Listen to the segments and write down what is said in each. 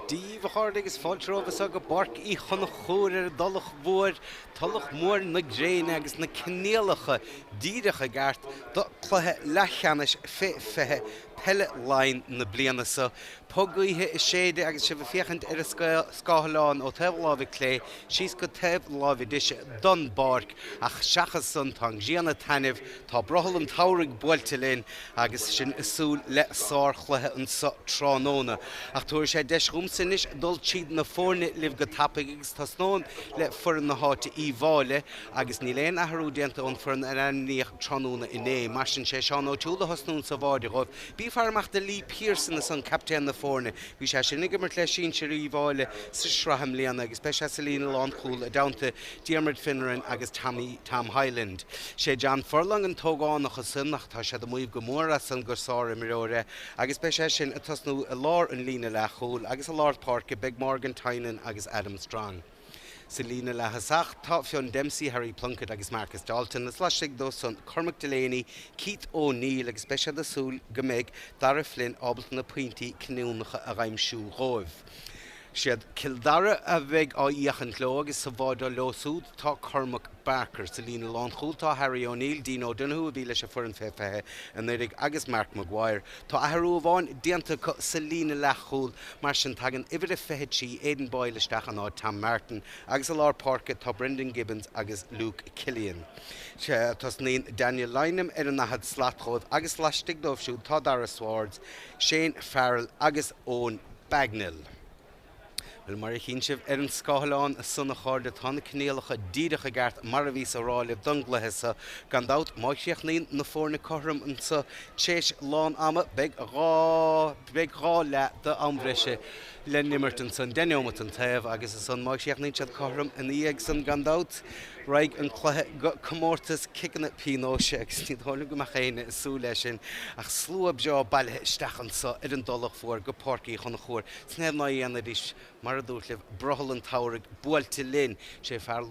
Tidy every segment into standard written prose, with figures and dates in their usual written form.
Dia dhaoibh a chairde agus fáilte romhaibh anseo go Páirc Uí Chonchúir ar an dTulach Mhór, Tulach Mhór na gréine agus na coinníollacha díreach i gceart do cluiche leathcheannais fé 20 peile Laighean na bliana seo. Puth gaoithe ag séideadh agus sibh ag féachaint ar an scáileán ó taobh na láimhe clé síos go taobh na láimhe deise don bpáirc ach seachas san tá an ghrian ag taitneamh, tá brothall an tsamhraidh buailte linn agus sinn ag súil le sárchluiche anso tráthnóna. Ach tabharfaidh sé deis dhomsa anois dul tríd na foirne libh go tapaidh agus tosnóim le foireann na háite Uíbh Fhailí agus níl aon athrú déanta ón foireann a ainmníodh tráthnóna inné. Mar sin sé Seán O'Toole a thosnaíonn sa bháide dhóibh. Bí ag faire amach do Lee Pearson ansan, captaen na foirne. Bhí sé sin ag imirt le sinsir Uíbh Fhailí sa sraith i mbliana agus beidh sé sa líne lánchúil i dteannta Diarmuid Finneran agus Tommy Tom Hyland. Sé John Furlong an t-ógánach ansan ach tá siad ag maíomh go mór as san gur sár-imreoir é agus beidh sé sin ag tosnú i lár an líne leathchúil agus i lár páirce beidh Morgan Tynan agus Adam Strong. Sa líne leath-thosach tá Fionn Dempsey, Harry Plunkett agus Marcus Dalton agus laistigh dóibh san Cormac Delaney, Keith O'Neill agus beidh siad ag súil go mbeidh Darragh Flynn ábalta na pointí cinniúnacha a dh'aimsiú dhóibh. Siad Cill Dara a bheidh á fhéachaint leo agus sa bháide leo súd tá Cormac Barker. Sa líne lánchúil tá Harry O'Neill, Dean O'Donoghue a bhí leis an foireann fé 20 anuraidh agus Mark Maguire. Tá athrú amháin déanta acu sa líne leathchúil, mar sin tagann uimhir a 23 Aidan Boyle isteach in áit Tom Martin agus i lár páirce tá Brendan Gibbons agus Luke Killian. Tosnaíonn Daniel Lynam ar an ndaichead slat dhóibh agus laistigh dóibh siúd tá Dara Swords, Shane Farrell agus Eoin Bagnall. Bhuel, mar a chíonn sibh ar an scáileán ansan, a chairde, tá na coinníollacha díreach i gceart, mar a bhíos a rá libh, don gcluiche seo. Gan dabht, má chríochnaíonn na foirne cothrom anso tréis lán ama, beidh 2, beidh 2 leath d'am bhreise le n-imirt ansan, 10 neomat an taobh, agus ansan, má chríochnaíonn siad cothrom ina dhiaidh san, gan dabht, raghaidh an cluiche go comórtas ciceanna pionóis, agus ní dóigh liom go mbeadh éinne ag súil leis sin, ach slua breá bailithe isteach anso ar an dTulach Mhór go Páirc Uí Chonchúir, 's n'é ná dhéanfaidís, mar a dúirt libh, brothall an tsamhraidh buailte linn. Sé fear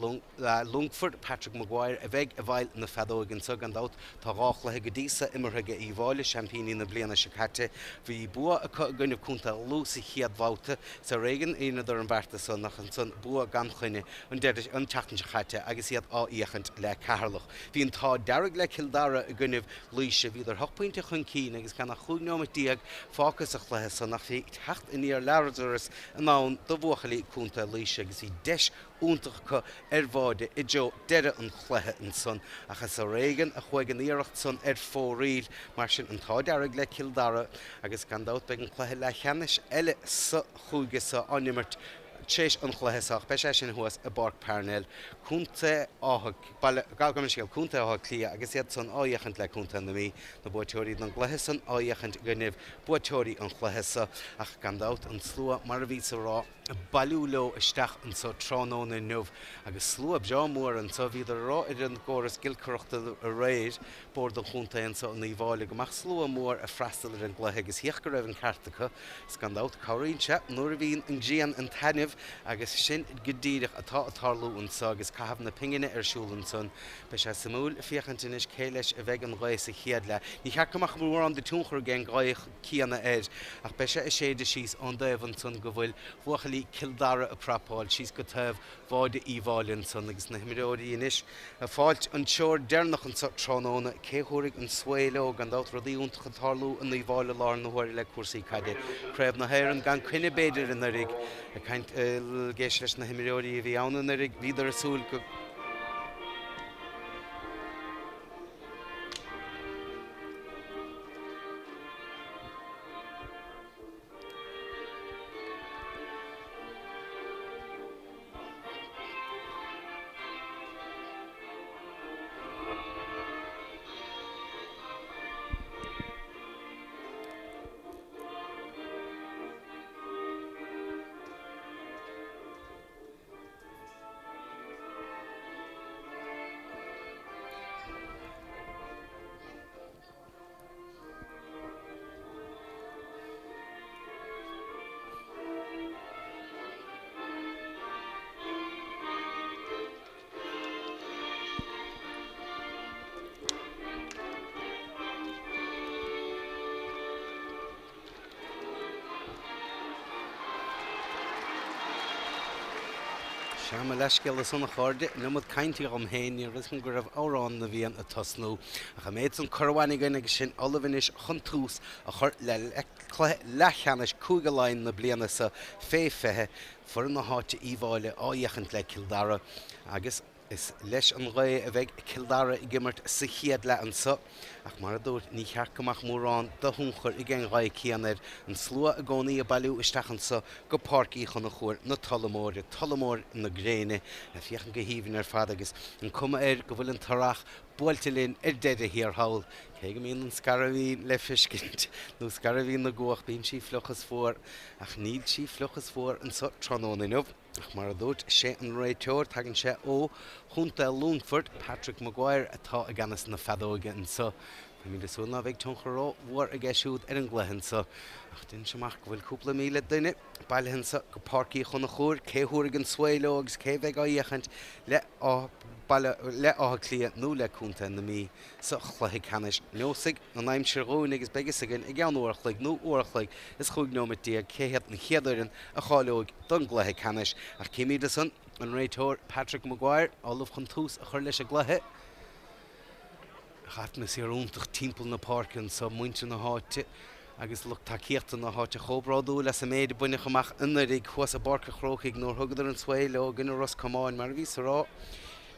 Longfoirt, Patrick Maguire, a bheidh i bhfeighil na feadóige anso, gan dabht. Tá 2 chluiche go dtí so imeartha aige Uíbh Fhailí, seaimpíní na bliana seo caite. Bhí bua acu i gcoinnibh Contae Lú sa chéad bhabhta. Is ar éigean a dheineadar an bhearta san ach ansan bua gan choinne an deireadh an tseachtain seo caite agus iad á fhéachaint le Ceatharlach. Bhí an t-ádh dearg le Cill Dara i gcoinnibh Laoise. Bhíodar hocht bpointe chun cinn agus gan ach 15 neomat fágtha sa chluiche san ach bhí teacht aniar leathdhoras i ndán do bhuachaillí Contae Laoise agus bhí deis iontach acu ar bháide i dtreo deireadh an chluiche ansan ach is ar éigean a chuaigh an iarracht san ar fóraoil. Mar sin, an t-ádh dearg le Cill Dara agus gan dabht beidh an cluiche leathcheannais eile sa chúige so á n-imirt tréis an chluiche so ach beidh sé sin thuas i bPáirc Parnell, Contae Átha, Baile, gabh mo leithscéal, Contae Átha Cliath agus iad san á fhéachaint le Contae na Mí, na buaiteoirí don gcluiche san á fhéachaint i gcoinnibh buaiteoirí an chluiche so ach gan dabht an slua mar a bhíos a rá ag bailiú leo isteach anso tráthnóna inniu agus slua breá mór anso. Bhíodar a rá ar an gcóras giolcaireachta aréir, Bord an Chontae anso in Uíbh Fhailí, go mbeadh slua mór ag freastal ar an gcluiche agus féach go raibh an ceart acu. Is gan dabht, cabhraíonn sé nuair a bhíonn an ghrian ag taitneamh agus sin go díreach atá ag tarlú anso agus caitheamh na pingine ar siúl ansan. Beidh sé suimiúil féachaint anois cé leis a bheidh an ghaoth sa chéad leath. Ní cheart go mbeadh mórán de tionchar ag an ghaoth céanna air, ach beidh sé ag séideadh síos ón dtaobh ansan go bhfuil buachaillí Cill Dara ag prapáil, síos go taobh bháide Uíbh Fhailí ansan agus na himreoirí anois ag fáilt an treoir deireanach anso tráthnóna, cé thabharfaidh an svae leo? Gan dabht rudaí iontacha ag tarlú in Uíbh Fhailí i láthair na huaire le cúrsaí caide. Craobh na hÉireann gan coinne b'fhéidir anuraidh. Ag caint, ag éisteacht leis na himreoirí a bhí ann anuraidh, bhíodar ag súil go. Sea, mo leithscéal ansan a chairde, an iomad cainte dhom féin, ní raibh fhios agam go raibh Amhrán na bhFiann ag tosnú. Ach an méid san curtha uainn againn agus sinn ullamh anois chun tús a chur le cluiche leathcheannais Cúige Laighean na bliana seo fé 20, foireann na háite Uíbh Fhailí á fhéachaint le Cill Dara agus is leis an ghaoth a bheidh Cill Dara ag imirt sa chéad leath anso ach mar a dúirt ní cheart go mbeadh mórán de thionchar ag an ghaoth céanna air. An slua i gcónaí ag bailiú isteach anso go Páirc Uí Chonchúir na Tulaí Móire, Tulaigh Mhór na gréine, ag féachaint go haoibhinn ar fad agus an cuma air go bhfuil an t-earrach buailte linn ar deireadh thiar thall. Cé go mbíonn an scairbhín le feiscint, nó scairbhín na gcuach, bíonn sí fliuch is fuar, ach níl sí fliuch is fuar anso tráthnóna inniu. Ach mar a dúirt, sé an réiteoir, tagann sé ó Chontae Longfoirt, Patrick Maguire atá i gceannas na feadóige anso. Táimid ag súil ná bheidh tionchar ró-mhór aige siúd ar an gcluiche anso. Ach d'inis amach go bhfuil cúpla 1,000 duine bailithe anso go Páirc Uí Chonchúir. Cé thabharfaidh an svae leo agus cé bheidh á fhéachaint le le Áth Cliath nó le Contae na Mí sa chluiche ceannais? Neosfaidh an aimsir dhúinn agus beidh fhios againn i gceann uair a chloig nó uair a chloig is 15 nóimeat cé hiad an chéad fhoireann a cháileoidh don gcluiche ceannais. Ach címid ansan an réiteoir Patrick Maguire ullamh chun tús a chur leis an gcluiche. Ach atmaisféar iontach timpeall na páirce anso, muintir na háite agus lucht tacaíochta na háite chomh bródúil as an méid a baineadh amach anuraidh thuas i bPáirc an Chrócaigh nuair thugadar an svae leo i gcoinne Ros Comáin. Mar a bhíos a rá,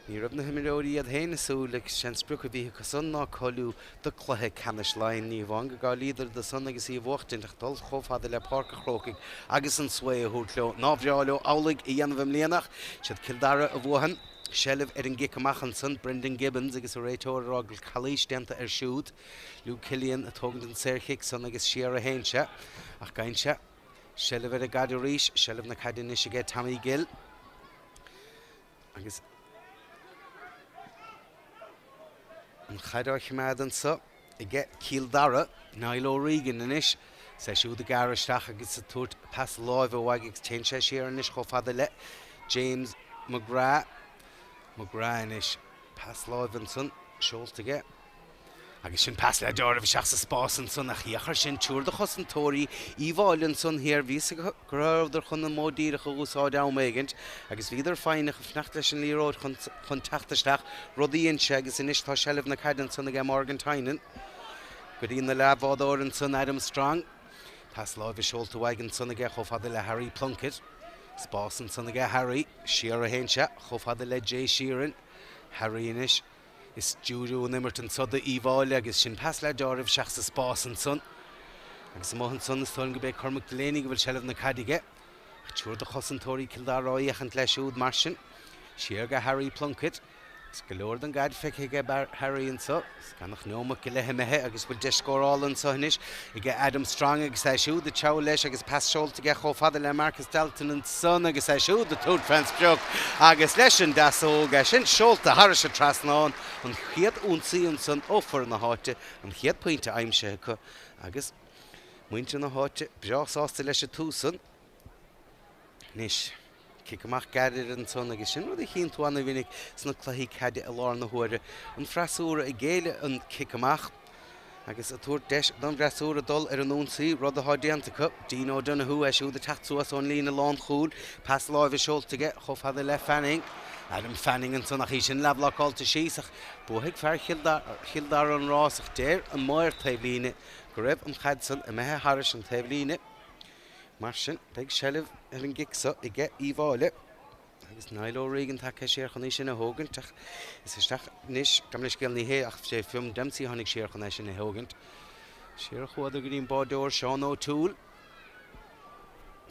ní raibh na himreoirí iad féin ag súil agus sé an sprioc a bhí acu san ná cáiliú do cluiche ceannais Laighean. Ní hamháin go gcáilíodar do san agus í a bhuachtaint ach dul chomh fada le Páirc an Chrócaigh agus an svae a thabhairt leo. Nár bhreá leo amhlaidh a dhéanamh i mbliana ach siad Cill Dara a bhuachan seilbh ar an gcic amach ansan, Brendan Gibbons agus an réiteoir ag rá go bhfuil calaois déanta air siúd. Luke Killian ag tógaint an saorchic san agus siar a théann sé ach gabhann sé seilbh ar an gcaid arís. Seilbh na caide anois aige Tommy Gill agus an chaid á choimeád anso aige Cill Dara. Niall O'Regan anois. Is é siúd ag gearradh isteach agus ag tabhairt pas láimhe uaidh agus téann sé siar anois chomh fada le James McGrath. McGrath anois. Pas láimhe ansan seolta aige. Agus sin pas le deáramh isteach sa spás ansan ach féach air sin, triúr de chosantóirí Uíbh Fhailí ansan thiar, bhí fhios acu go rabhadar chun an modh díreach a úsáid am éigint agus bhíodar foighneach ag fanacht leis an liathróid chun teacht isteach, rud a dhein sé agus anois tá seilbh na caide ansan aige Morgan Tynan. Go dtí na leathbhádóir ansan Adam Strong. Pas láimhe seolta uaidh ansan aige chomh fada le Harry Plunkett. Spás ansan aige Harry. Siar a théann sé chomh fada le Jay Sheerin. Harry anois. Ag stiúradh an imirt anso do Uíbh Fhailí agus sin pas le deáramh isteach sa spás ansan. Agus amuigh ansan is dóigh liom gurb é Cormac Delaney go bhfuil seilbh na caide aige. Ach triúr de chosantóirí Cill Dara á fhéachaint leis siúd mar sin. Siar go Harry Plunkett. Agus go leor den gcaid feicthe aige Harry anso. Is gan ach neomat go leith imithe agus bhfuil deis scórála anso anois aige Adam Strong agus é siúd ag treabhadh leis agus pas seolta aige chomh fada le Marcus Dalton ansan agus é siúd ag tabhairt fén sprioc agus leis an deasóg é sin seolta thairis an trasnán. An chéad ionsaí ansan ó foireann na háite, an chéad pointe aimsithe acu agus muintir na háite breá sásta leis an tús san. Anois, cic amach gairid ansan agus sin rud a chíonn tú ana-mhinic sna cluichí caide i láthair na huaire, an freasúra ag géilleadh an cic amach agus ag tabhairt deis don bhfreasúra dul ar an ionsaí, rud atá déanta acu. Dean O'Donoghue, é siúd ag teacht suas ón líne lánchúil, pas láimhe seolta aige chomh fada le Fanning. Adam Fanning ansan ach í sin leathbhlocáilte síos ach buafaidh fear Chill Dara an rás ach deir an maor taobhlíne go raibh an chaid san imithe thairis an taobhlíne. Mar sin, beidh seilbh ar an gcic seo aige Uíbh Fhailí agus Niall O'Regan tagtha siar chun í sin a thógaint ach is isteach anois, gabh mo leithscéal, ní hé ach sé Fionn Dempsey a tháinig siar chun é sin a thógaint. Siar a chuadar go dtí an báideoir Seán O'Toole.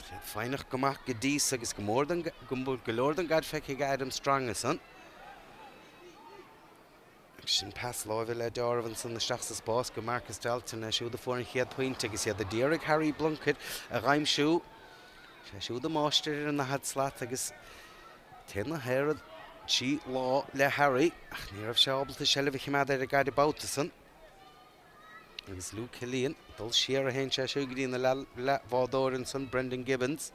Iad foighneach go maith go dtí so agus go mór den, go leor den gcaid feicthe ag Adam Strong ansan. Sin pas láimhe le deáramh ansan isteach sa spás go Marcus Dalton, é siúd a fuair an chéad pointe agus iad a d'iarraidh Harry Plunkett a dh'aimsiú. Sé siúd an máistir ar an ndaichead slat agus téann na haoraidí lá le Harry ach ní raibh sé ábalta seilbh a chimeád ar an gcaid an babhta san. Agus Luke Killian, dul siar a théann sé siúd go dtí na leathbhádóir ansan, Brendan Gibbons.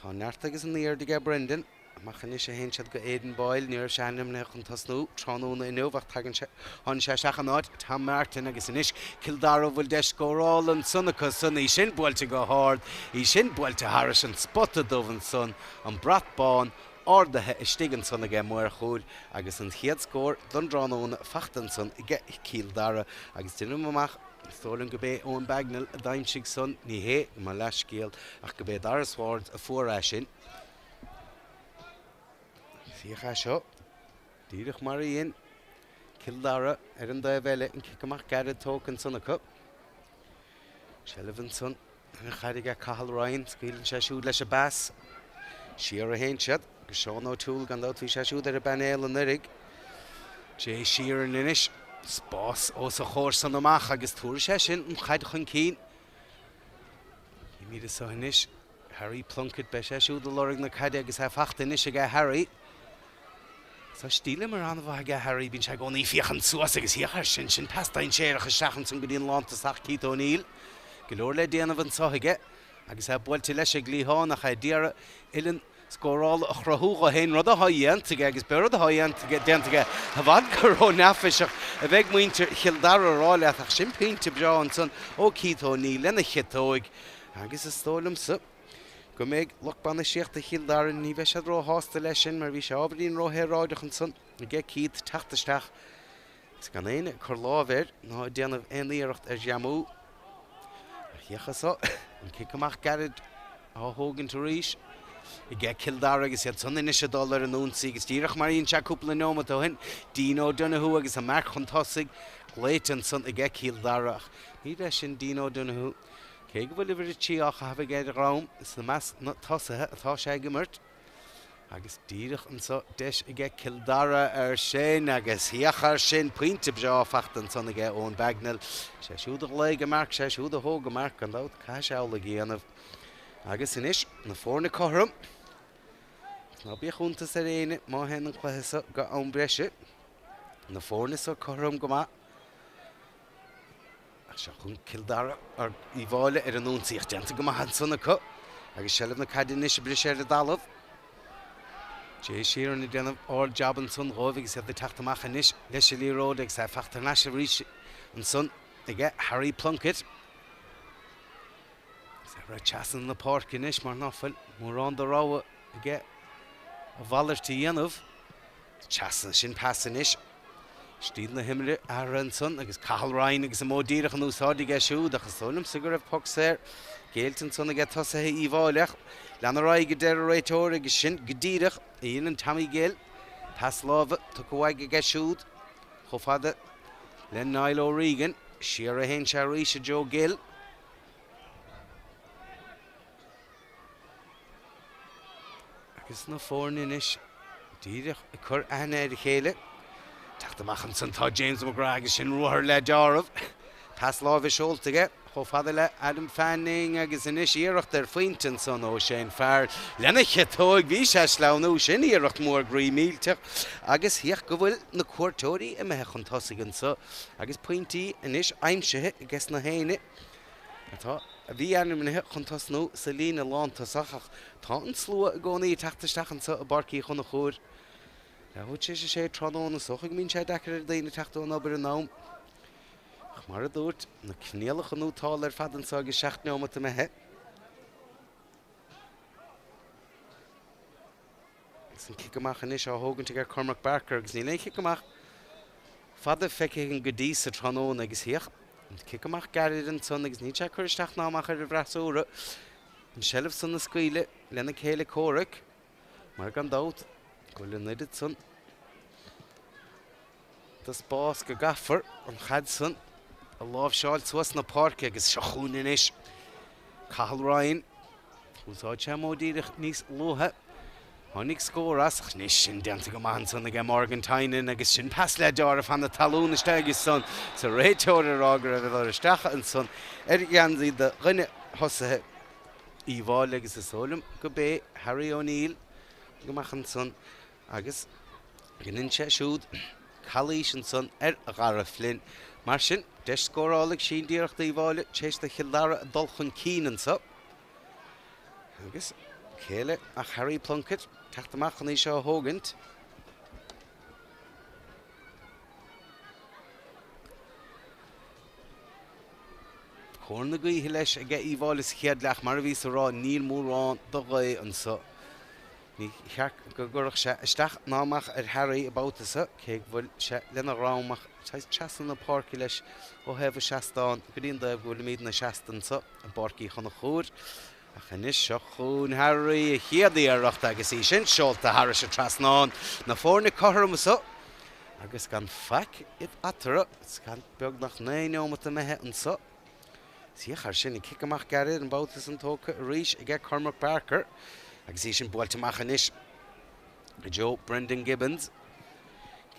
Tá an neart agus an aird aige Brendan. Amach anois a théann siad go Aidan Boyle. Ní raibh sé ainmnithe chun tosnú tráthnóna inniu ach tagann sé, tháinig sé isteach in áit Tom Martin agus anois Cill Dara a bhfuil deis scórála ansan acu san. Í sin buailte go hard, í sin buailte thairis an spota dubh ansan, an brat bán ardaithe istigh ansan aige maor chúil agus an chéad scór don dtráthnóna fachta ansan aige Cill Dara agus deinim amach Is dóigh liom go b'é Eoin Bagnall a d'aimsigh san, ní hé, mo leathscéal, ach go b'é Dara Swords a fuair é sin. Féach é seo, díreach mar a dhein Cill Dara ar an dtaobh eile, an cic amach gairid tógtha ansan acu. Seilbh ansan ar an chaid aige Cathal Ryan, scaoileann sé siúd leis an bpas. Siar a théann siad go Seán O'Toole, gan dabht bhí sé siúd ar an bpainéal anuraidh. Jay Sheerin anois, spás os a chomhair san amach agus tabharfaidh sé sin an chaid chun cinn. Címid anseo anois. Harry Plunkett, beidh sé siúd ag lorg na caide agus é fachta anois aige Harry. Tá stíl imeartha an-mhaith aige Harry, bíonn sé i gcónaí ag féachaint suas agus féach air sin, sin pas dainséarach isteach ansan go dtí an lántosach Keith O'Neill. Go leor le déanamh anso aige agus é buailte leis ag liathán ach é d'iarraidh uillinn scórála a chruthú dho fhéin, rud atá dhéanta aige agus beidh rud atá déanta aige i bhfad gur ró-neafaiseach a bheidh muintir Chill Dara a rá leat ach sin pointe breá ansan ó Keith O'Neill lena chiotóig. Agus is dóigh liomsa go mbeidh lucht bainistíochta Chill Dara, ní bheidh siad róshásta leis sin mar bhí sé ábhairín róshaoráideach ansan aige Keith teacht isteach agus gan éinne ag cur lámh air ná ag déanamh aon iarracht ar ghreamú. Ach féach anso, an cic amach gairid á thógaint arís aige Cill Dara agus iad san anois ag dul ar an ionsaí agus díreach mar a dhein sé cúpla neomat ó shin, Dean O'Donoghue agus an marc chun tosaigh glaoite ansan aige Cill Dara ach ní leis sin Dean O'Donoghue. Cé go bhfuil uimhir 3 á chaitheamh aige ar a dhrom, is i measc na tosaithe atá sé ag imirt. Agus díreach anso deis aige Cill Dara ar sin agus féach air sin, pointe breá fachta ansan aige Eoin Bagnall. Sé siúd a ghlaoigh an marc, sé siúd a thóg an marc, gan dabht caithfidh sé amhlaidh a dhéanamh. Agus anois, na foirne cothrom. Agus ná bíodh iontas ar éinne má théann an cluiche so go am breise. Na foirne so cothrom go maith. Ach seo chugainn Cill Dara, or Uíbh Fhailí ar an ionsaí ach déanta go maith ansan acu agus seilbh na caide anois ag briseadh ar an dtalamh. Jay Sheerin ag déanamh ard-jab ansan dhóibh agus iad ag teacht amach anois leis an liathróid agus é fachta thar n-ais arís ansan aige Harry Plunkett. Agus é ag rith trasna na páirce anois mar ná fuil mórán de rogha aige a mhalairt a dhéanamh. Trasna sin pas anois. Stíl na himeartha athraithe ansan agus Cathal Ryan agus an modh díreach in úsáid aige siúd ach is dóigh liomsa go raibh poc saor géillte ansan aige tosaithe Uíbh Fhailí ach lean ar aghaidh a deir an réiteoir agus sin go díreach a dhéanann Tommy Gill. Pas láimhe tugtha uaidh aige siúd chomh fada le Niall O'Regan. Siar a théann sé arís i dtreo Gill. Agus na foirne anois díreach ag cur aithne ar a chéile. Teacht amach ansan tá James McGrath agus sin ruathar le deáramh. Pas láimhe seolta aige chomh fada le Adam Fanning agus anois iarracht ar phointe ansan ó Shane Farrell lena chiotóig. Bhí sé ag sleamhnú, sin iarracht mhór groí millteach agus féach go bhfuil na cuairteoirí imithe chun tosaigh anso agus pointí anois aimsithe ages na héinne. atá, a bhí ainmnithe chun tosnú sa líne lántosach ach tá an slua i gcónaí ag teacht isteach anseo i bPáirc Uí Chonchúir. Leathuair tar éis a sé tráthnóna, is dócha go mbíonn sé deacair ar dhaoine teacht ón obair in am. Ach mar a dúirt, na coinníollacha nótálta ar fad anseo agus 7 neomat imithe. Agus an cic amach anois á thógaint ag Cormac Barker agus níl aon chic amach fada feicthe againn go dtí so tráthnóna agus féach an cic amach gairid ansan agus níl sé ag cur isteach ná amach ar an bhfreasúra. An seilbh san a scaoileadh lena céile comhraic mar gan dabht go bhfuil an oiread san de spás go gcaithfear an chaid san a láimhseáil suas na páirce agus seo chugainn anois Cathal Ryan. Úsáid sé modh díreach níos luaithe. Tháinig scór as ach anois sin déanta go maith ansan aige Morgan Tynan agus sin pas le deáramh fan na talún isteach ansan is an réiteoir ag rá go raibh ag dul isteach ansan ar gheansaí de dhuine thosaithe Uíbh Fhailí agus is dóigh liom go b'é Harry O'Neill go amach ansan Agus deineann sé siúd calaois ansan ar Dhara Flynn. Mar sin, deis scórála ag sinsearacht Uíbh Fhailí tar éis do Chill Dara dul chun cinn anso. Agus. Cé eile ach Harry Plunkett teacht amach chun í seo a thógaint. Cóir na gaoithe leis aige Uíbh Fhailí sa chéad leath, mar a bhíos a rá, níl mórán de ghaoth anso. Ní cheart go gcuirfeadh sé isteach ná amach ar Harry an babhta seo, cé go bhfuil sé lena dhrom ach saghas trasna na páirce leis ó thaobh an seastáin go dtí an taobh go bhfuilimidne seasta anso i bPáirc Uí Chonchúir. Ach anois seo chugainn Harry, a chéad iarracht agus í sin seolta thairis an trasnán. Na foirne cothrom anso agus gan faic eatarthu is gan beagnach 9 neomat imithe anso. Féach air sin, an cic amach gairid an babhta san tógtha arís aige Cormac Barker agus í sin buailte amach anois i dtreo Brendan Gibbons.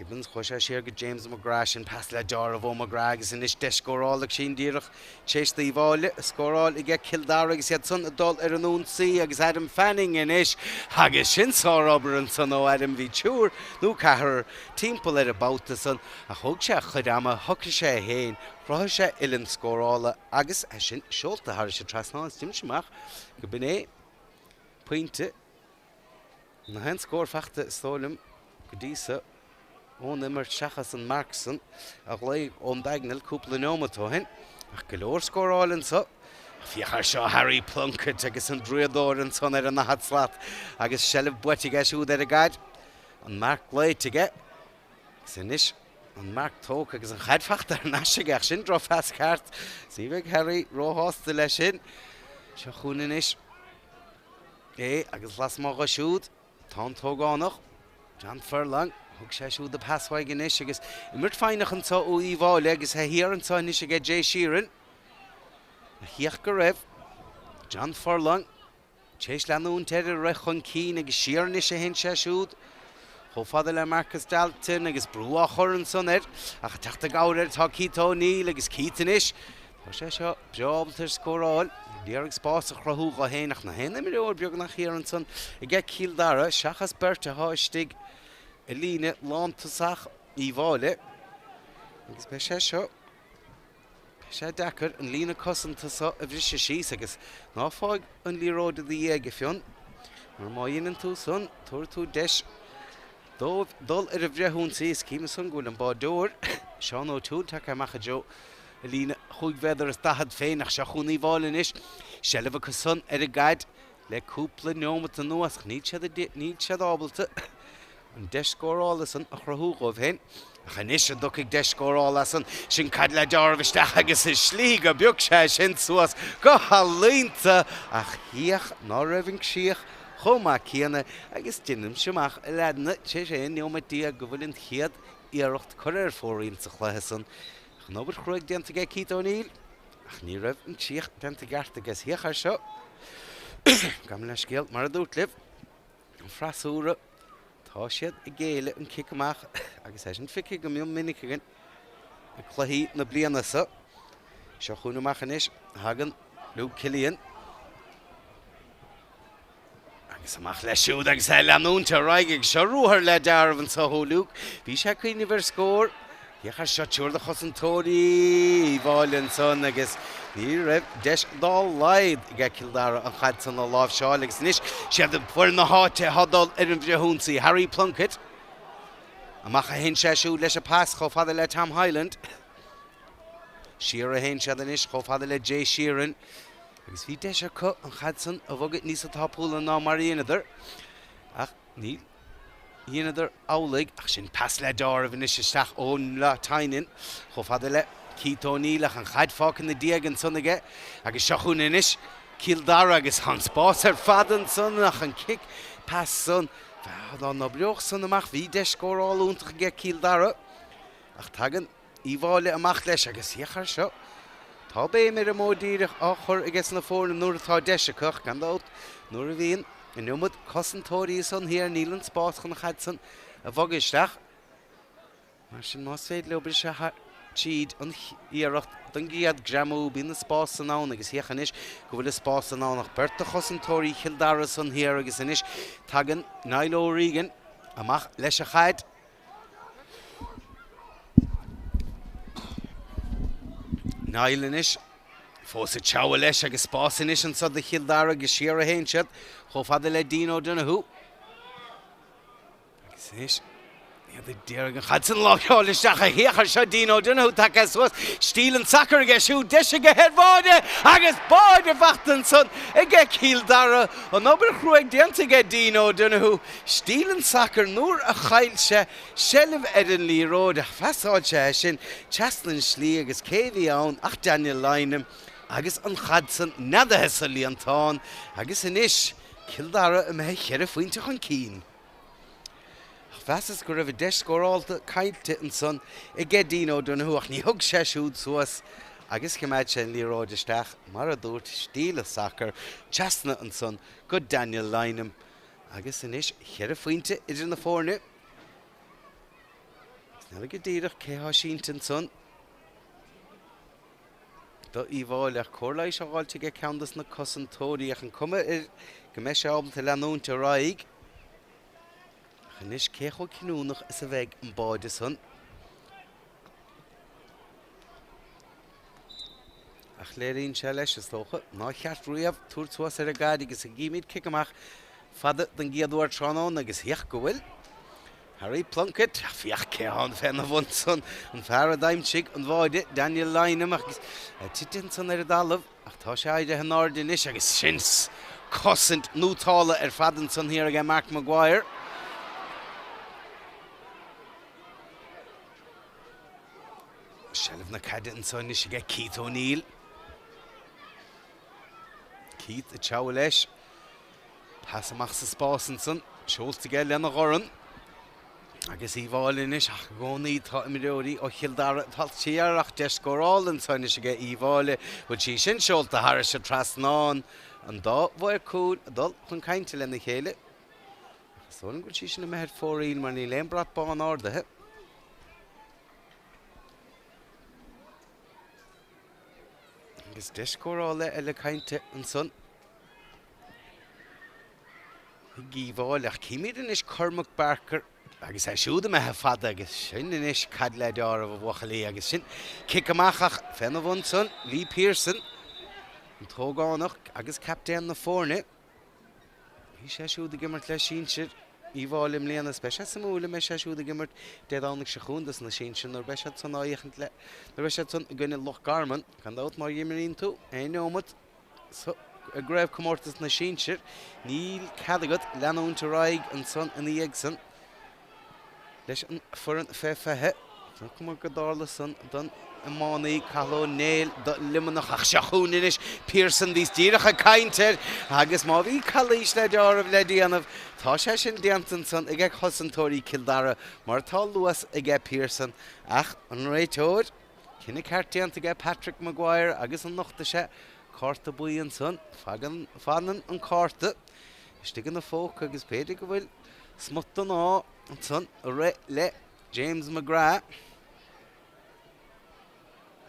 Gibbons, chuaigh sé siar go James McGrath, sin pas le deáramh ó McGrath agus anois deis scórála agus sin díreach tar éis d'Uíbh Fhailí scóráil aige Cill Dara agus iad san ag dul ar an ionsaí agus Adam Fanning anois agus sin sárobair ansan ó Adam, bhí triúr nó ceathrar timpeall air an babhta san ach thóg sé a chuid ama, shocraigh sé é féin, chruthaigh sé uillinn scórála agus é sin seolta thairis an trasnán is deinim amach go b'in é pointe An t-aon scór faighte is dóigh liom go dtí so ón imirt seachas an marc san a ghlaoigh ón Bagnall cúpla neomat ó shin. Ach go leor scóráil anso. Féach air seo Harry Plunkett agus an draíodóir ansan ar an ndaichead slat agus seilbh buaite aige siúd ar an gcaid. An marc glaoite aige. Agus anois an marc tógtha agus an chaid faighte thar n-ais aige ach sin drochphas ceart. Ní bheidh Harry róshásta leis sin. Seo chugainn anois. É agus lasmuigh dho siúd tá an t-ógánach, John Furlong. Thug sé siúd an pas uaidh anois agus imirt foighneach anso ó Uíbh Fhailí agus é thiar anso anois aige Jay Sheerin. Féach go raibh John Furlong tar éis leanúint air ag rith chun cinn agus siar anois a théann sé siúd chomh fada le Marcus Dalton agus brú á chur ansan air ach ag teacht i gcabhair air tá Keith O'Neill agus Keith anois Tá sé seo breá ábalta ar scóráil, ag iarraidh spás a chruthú dho fhéin ach nach aon imreoir beagnach thiar ansan aige Cill Dara seachas beirt atá istigh i líne lántosach Uíbh Fhailí agus beidh sé seo beidh sé deacair an líne cosanta seo a bhriseadh síos agus ná fág an liathróid i do dhiaidh a Fionn mar má dheineann tú san tabharfaidh tú deis dóibh dul ar an bhfrithionsaí is cím ansan go bhfuil an báideoir Seán O'Toole tagtha amach i dtreo a líne chúig mhéadar is daichead féin ach seo chugainn Uíbh Fhailí anois. Seilbh acu san ar an gcaid le cúpla neomat anuas ach níl siad níl siad ábalta an deis scórála san a chruthú dhóibh féin. Ach anois an dtiocfaidh deis scórála as san? Sin caid le deáramh isteach agus i slí go bpioc sé sin suas go healaíonta ach féach ná raibh an críoch chomh maith céanna agus deinimse amach a leaideanna tar éis 11 neomat go bhfuil an chéad iarracht curtha ar fóraoil sa chluiche san. Ach an obair chruaidh déanta aige Keith O'Neill ach ní raibh an críoch déanta i gceart aige. Féach air seo. Gabh mo leithscéal, mar a dúrt libh, an freasúra, tá siad ag géilleadh an cic amach agus é sin feicthe go mion minic againn i gcluichí na bliana seo. Seo chugainn amach anois, thagann Luke Killian. Agus amach leis siúd agus é ag leanúint ar aghaidh agus seo ruathar le deáramh anso ó Luke. Bhí sé ag cuimhneamh ar scór. Féach air seo, triúr de chosantóirí Uíbh Fhailí ansan agus ní raibh deis dá laghad aige Cill Dara an chaid san a láimhseáil agus anois siad foireann na háite atá ag dul ar an bhfrithionsaí. Harry Plunkett. Amach a théann sé siúd leis an pas chomh fada le Tom Hyland. Siar a théann siad anois chomh fada le Jay Sheerin agus bhí deis acu an chaid san a bhogadh níosa tapúla ná mar a dheineadar ach ní dheineadar amhlaidh. Ach sin pas le deáramh anois isteach ó Niall Tynan chomh fada le Keith O'Neill ach an chaid fágtha ina diaidh ansan aige agus seo chugainn anois Cill Dara agus tá an spás ar fad ansan ach an cic pas san dá n-oibreodh san amach bhí deis scórála iontach aige Cill Dara ach tagann Uíbh Fhailí amach leis agus féach air seo. Tá béim ar an modh díreach á chur aige sna foirne nuair atá deis acu ach gan dabht nuair a bhíonn an iomad cosantóirí ansan thiar níl an spás chun an chaid san a bhogadh isteach. Mar sin más féidir leo briseadh tríd an iarracht don gcéad greamú bíonn an spás san ann agus féach anois go bhfuil an spás san ann ach beirt de chosantóirí Chill Dara san thiar agus anois tagann Niall O'Regan amach leis an chaid. Niall anois. Fós ag treabhadh leis agus spás anois anso do Chill Dara agus siar a théann siad chomh fada le Dean O'Donoghue. Agus anois iad ag d'iarraidh an chaid san a láimhseáil isteach ach féach air seo Dean O'Donoghue tagtha suas, stíl an tsacair aige siúd, deis aige ar bháide agus báide faighte ansan aige Cill Dara. An obair chruaidh déanta aige Dean O'Donoghue, stíl an tsacair nuair a chaill sé seilbh ar an liathróid ach phasáil sé é sin trasna an tslí agus cé a bhí ann ach Daniel Lynam agus an chaid san neadaithe sa líontán agus anois Cill Dara imithe cheithre phointe chun cinn. Ach mheasas go raibh an deis scórálta caillte ansan aige Dean O'Donoghue ach ní thug sé siúd suas agus choimeád sé an liathróid isteach mar a dúirt stíl an tsacair trasna ansan go Daniel Lynam agus anois cheithre phointe idir na foirne. Agus n'fheadar go díreach cé thá sínte ansan do Uíbh Fhailí ach cóir leighis á fháilt aige ceann dos na cosantóirí ach an cuma air go mbeidh sé ábalta leanúint ar aghaidh. Ach anois cé chomh cinniúnach is a bheidh an báide san? Ach léiríonn sé leis, is dócha, nár cheart riamh tabhairt suas ar an gcaid agus gímid cic amach fada don gcéad uair tráthnóna agus féach go bhfuil Harry Plunkett, ach féach cé thá féna bhun san, an fear a d'aimsigh an bháide, Daniel Lynam, agus tite ansan ar an dtalamh ach tá sé éirithe in airde anois agus sin cosaint nótála ar fad ansan thiar aige Mark Maguire. Seilbh na caide anso anois aige Keith O'Neill. Keith ag treabhadh leis. Pas amach sa spás ansan. Seolta aige lena dhorn. Agus Uíbh Fhailí anois ach i gcónaí tá imreoirí ó Chill Dara ag dul siar ach deis scórála anso anois aige Uíbh Fhailí. Bhfuil sí sin seolta thairis an trasnán. An dá mhaor cúil ag dul chun cainte lena chéile. Ach is dóigh liom go bhfuil sí sin imithe ar fóraoil mar níl aon brat bán ardaithe. Agus deis scórála eile caillte ansan ag Uíbh Fhailí. Ach címid anois Cormac Barker agus é siúd imithe fada agus sin anois caid le deáramh a bhuachaillí agus sin cic amach ach féna bhun san Lee Pearson, an t-ógánach agus captaen na foirne. Bhí sé siúd ag imirt le sinsir Uíbh Fhailí i mbliana. Is beidh sé suimiúil an mbeidh sé siúd ag imirt Dé Domhnaigh seo chugainn dos na sinsir nuair beidh siad san á fhéachaint le nuair beidh siad san i gcoinne Loch Garman. Gan dabht má imríonn tú aon neomat sa i gcraobhchomórtas na sinsir níl cead agat leanúint ar aghaidh ansan ina dhiaidh san. leis an foireann fé 20. Chonaiceamar go dtarla san don iománaí Cathal Ó Néill do Luimneach ach seo chugainn anois Pearson bhíos díreach ag caint air agus má bhí calaois le deáramh le déanamh tá sé sin déanta ansan aige cosantóirí Cill Dara mar tá luas aige Pearson ach an réiteoir cinneadh ceart déanta aige Patrick Maguire agus an nochtfaidh sé cárta buí ansan fanann an cárta istigh ina phóca agus b'fhéidir go bhfuil Smut den ádh ansan ag rith le James McGrath.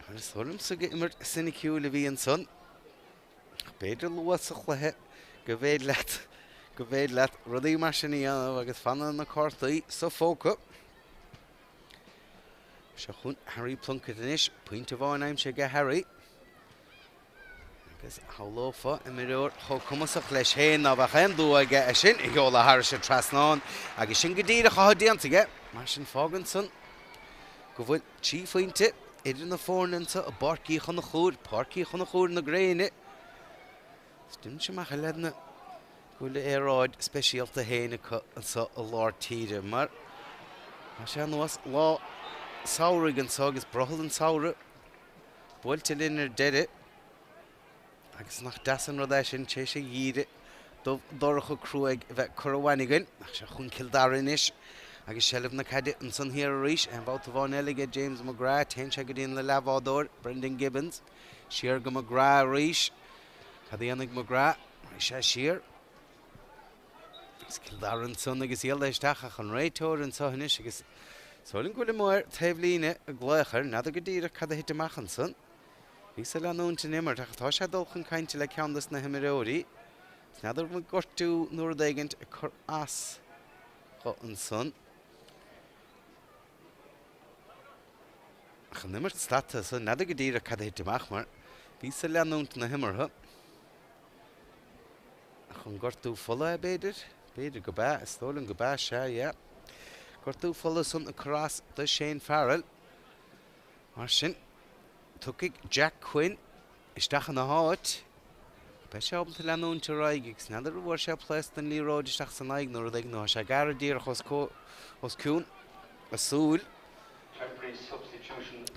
Mar is dóigh liomsa gur imirt soiniciúil a bhí ansan. Ach b'fhéidir luath sa chluiche go bhféidir leat go bhféidir leat rudaí mar sin a dhéanamh agus fanann na cártaí sa phóca. Seo chugainn Harry Plunkett anois. Pointe amháin aimsithe aige Harry. Agus shamhlófá imreoir chomh cumasach leis féin ná bheadh aon dua aige é sin a sheoladh thairis an trasnán agus sin go díreach atá déanta aige. Mar sin fágann san go bhfuil 3 phointe idir na foirne anseo i bPáirc Uí Chonchúir, Páirc Uí Chonchúir na gréine. Is d'imigh amach a leadanna go bhfuil a aeráid speisialta féin acu anseo i lár tíre mar tá sé anuas lá samhraidh anseo agus brothall an tsamhraidh Buailte linn ar deireadh, agus nach deas an rud é sin, tar éis an gheimhridh dubh dorcha cruaidh a bheith curtha uainn againn. Ach seo chugainn Cill Dara anois agus seilbh na caide ansan thiar arís. Aon bhabhta amháin eile aige James McGrath. Téann sé go dtí an leathbhádóir, Brendan Gibbons. Siar go McGrath arís. Cad a dhéanfaidh McGrath? Raghaidh sé siar. Is Cill Dara ansan agus iad isteach ach an réiteoir anseo anois agus is dóigh liom go bhfuil an maor taobhlíne ag glaoch air, n'fheadar go díreach cad a thit amach ansan. Bhíos ag leanúint an imirt ach tá sé ag dul chun cainte le ceann dos na himreoirí. Is n'fheadar an bhfuil gortú nó rud éigint ag cur as dho ansan. Ach an imirt stadta ansan, n'fheadar go díreach cad a thit amach mar. Bhíos ag leanúint na himeartha. Ach an gortú fola é, b'fhéidir? B'fhéidir go b'ea. Is dóigh liom go b'ea, sea, yeah. Gortú fola san ag cur as do Shane Farrell. Mar sin, tiocfaidh Jack Quinn isteach ina háit. Beidh sé ábalta leanúint ar aghaidh agus n'fheadar an bhfuair sé pléasc den liathróid isteach san aghaidh nó rud éigin nó tá sé ag gearradh díreach os cionn a súil.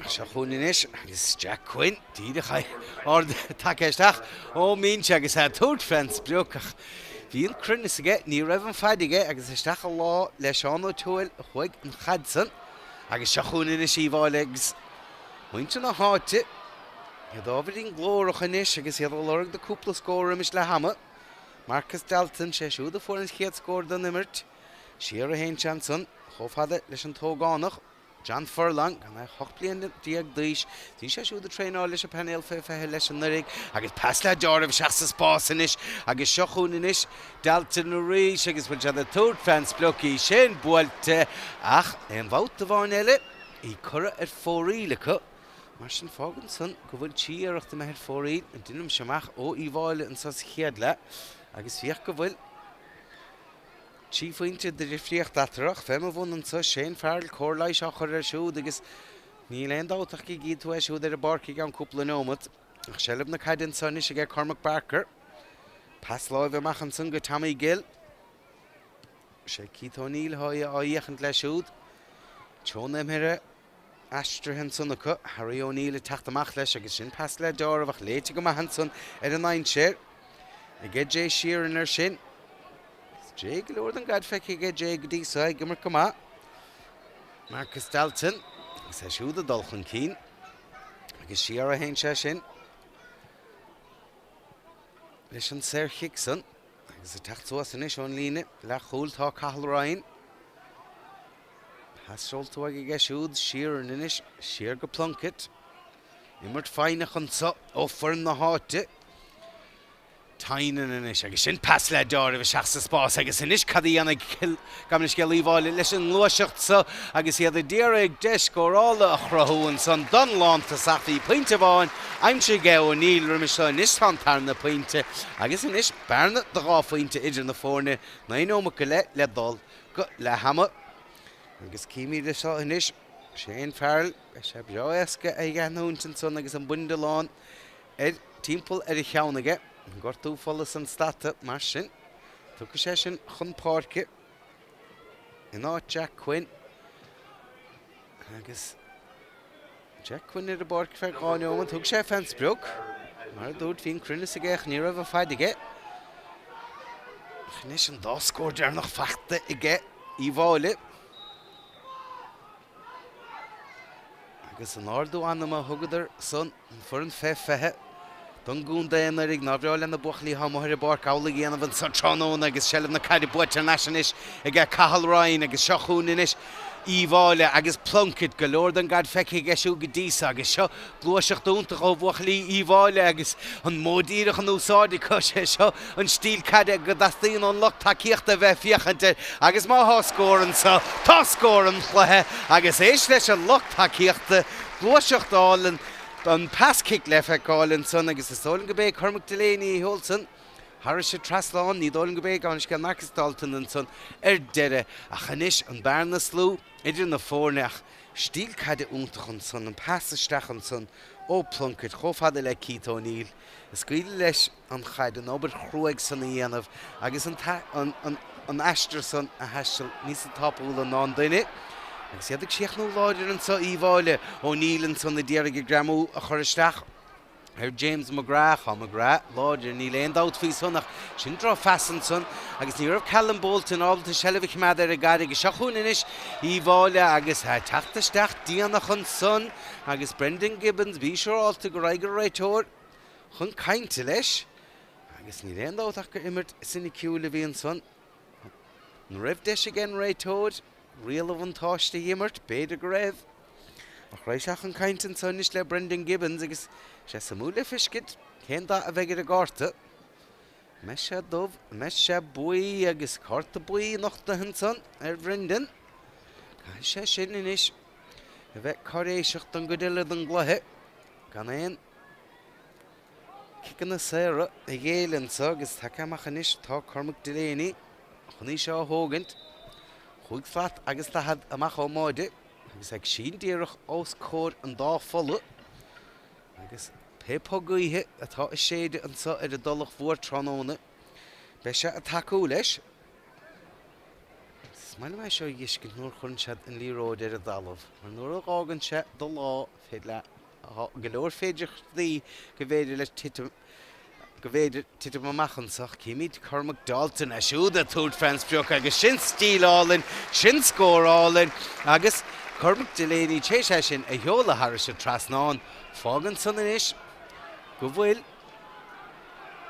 Seo chugainn anois agus Jack Quinn díreach ard tagtha isteach ón mbinse agus é ag tabhairt fén sprioc ach bhí an cruinneas aige, ní raibh an faid aige agus isteach i lámh le Seán Ó Tuathail a chuaigh an chaid san agus seo chugainn anois Uíbh Fhailí agus muintir na háite, iad ábhairín glórach anois agus iad ag lorg do cúpla scór roimis leath ama. Marcus Dalton, sé siúd a fuair an chéad scór don imirt. Siar a théann sé ansan, chomh fada leis an t-ógánach, John Furlong, gan ach 18 bliana d'aois. Bhí sé siúd ag traenáil leis an bpainéal fé 20 leis anuraidh agus pas le deáramh isteach sa spás anois agus seo chugainn anois Dalton arís agus bhfuil siad ag tabhairt fén sprioc í sin buailte ach aon bhabhta amháin eile í curtha ar fóraoil acu. Mar sin fágann san go bhfuil 3 iarracht imithe ar fóraoil, deinimse amach, ó Uíbh Fhailí anso sa chéad leath agus féach go bhfuil 3 phointe de dhifríocht eatarthu ach fé mo bhun anso, Shane Farrell, cóir leighis á chur air siúd agus níl aon dabht ach go gcífidh tú é siúd ar an bpáirc i gceann cúpla neomat. Ach seilbh na caide anso anois aige Cormac Barker. Pas láimhe amach ansan go Tommy Gill. Sé Keith O'Neill atá á fhéachaint leis siúd. Treo na himeartha aistrithe ansan acu. Harry O'Neill ag teacht amach leis agus sin pas le deáramh ach léite go maith ansan ar an ndainséar aige Jay Sheerin air sin. Is Jay go leor den gcaid feicthe aige Jay go dtí seo ag imirt go maith. Marcus Dalton agus é siúd ag dul chun cinn agus siar a théann sé sin leis an saorchic san agus ag teacht suas anois ón líne leathchúil tá Cathal Ryan. Pas seolta uaidh aige siúd, Sheerin anois, siar go Plunkett. Imirt foighneach anso ó foireann na háite. Tynan anois agus sin pas le deáramh isteach sa spás agus anois cad a dhéanfaidh Cill, gabh mo leithscéal, Uíbh Fhailí leis an ngluaiseacht so agus iad ag iarraidh deis scórála a chruthú ansan don lántosach. Bhí pointe amháin aimsithe aige O'Neill roimis seo, anois tá an tarna pointe agus anois bearna de dhá phointe idir na foirne, 9 nóimeat go leith le dul go leath ama. Agus címid é seo anois, Shane Farrell, beidh sé breá éasca é a aithniúint ansan agus an bindealán ar timpeall ar a cheann aige. An gortú fola san stadta, mar sin, tiocfaidh sé sin chun páirce in áit Jack Quinn. Agus Jack Quinn ar an bpáirc feadh 2 neomat, thug sé fén sprioc. Mar a dúirt, bhí an cruinneas aige ach ní raibh an faid aige. Ach anois an dá scór deireanach faighte aige Uíbh Fhailí. Agus an ardú anama a thugadar san, an foireann fé 20, don gcontae anuraidh, nár bhreá le na buachaillí atá amuigh ar an bpáirc amhlaidh a dhéanamh anso tráthnóna agus seilbh na caide buaite thar n-ais anois aige Cathal Ryan agus seo chugainn anois Uíbh Fhailí agus Plunkett, go leor den gcaid feicthe aige siúd go dtí so agus seo gluaiseacht iontach ó bhuachaillí Uíbh Fhailí agus an modh díreach in úsáid acu, sé seo an stíl caide go dteastaíonn ón lucht tacaíochta a bheith ag féachaint air agus má thá scór anso, tá scór an chluiche agus éist leis an lucht tacaíochta, gluaiseacht álainn. An pas cic le feiceáil ansan agus is dóigh liom go b'é Cormac Delaney a sheol san thairis an trasnán. Ní dóigh liom go b'é gabh mo leithscéal Marcus Dalton ansan ar deireadh. Ach anois an bearna is lú idir na foirne ach stíl caide iontach ansan, an pas isteach ansan ó Plunkett chomh fada le Keith O'Neill. Ag scaoileadh leis an chaid, an obair chruaidh san a dhéanamh agus an an aistear san a thaisteal níosa tapúla ná an duine. Agus iad ag críochnú láidir anso Uíbh Fhailí, O'Neill ansan a d'iarraidh an greamú a chur isteach ar James McGrath. Tá McGrath láidir, níl aon dabht faoi san ach sin drochphas ansan agus ní raibh Callum Bolton ábalta seilbh a choimeád ar an gcaid agus seo chugainn anois Uíbh Fhailí agus teacht isteach déanach ansan agus Brendan Gibbons, bí siúrálta go raghaidh an réiteoir chun cainte leis agus níl aon dabht ach gur imirt soiniciúil a bhí ansan. An raibh deis ag an réiteoir riail an bhuntáiste a dh'imirt? B'fhéidir go raibh. Ach raghaidh sé chun cainte ansan anois le Brendan Gibbons agus sé suimiúil le feiscint cén dath a bheidh ar an gcárta. An mbeidh sé dubh? An mbeidh sé buí? Agus cárta buí nochtaithe ansan ar Bhrendan. Caithfidh sé sin anois a bheith cáiréiseach don gcuid eile den gcluiche gan aon. ciceanna saora a ghéilleadh anso agus tagtha amach anois tá Cormac Delaney chun í seo a thógaint. Chúig shlat agus daichead amach ón mbáide agus ag sín díreach os comhair an dá pholla agus pé puth gaoithe atá ag séideadh anso ar an dTulach Mhór tráthnóna beidh sé ag tacú leis. Is maith liom é seo a dh'fheiscint nuair a chuireann siad an liathróid ar an dtalamh mar nuair a dh'fhágann sé do lámh féidir le Tá go leor féidearthachtaí go bhféidir leis titim go bhféidir titim amach anso. Címid Cormac Dalton é siúd ag tabhairt fén sprioc agus sin stíl álainn, sin scór álainn agus Cormac Delaney tar éis é sin a sheoladh thairis an trasnán. Fágann san anois go bhfuil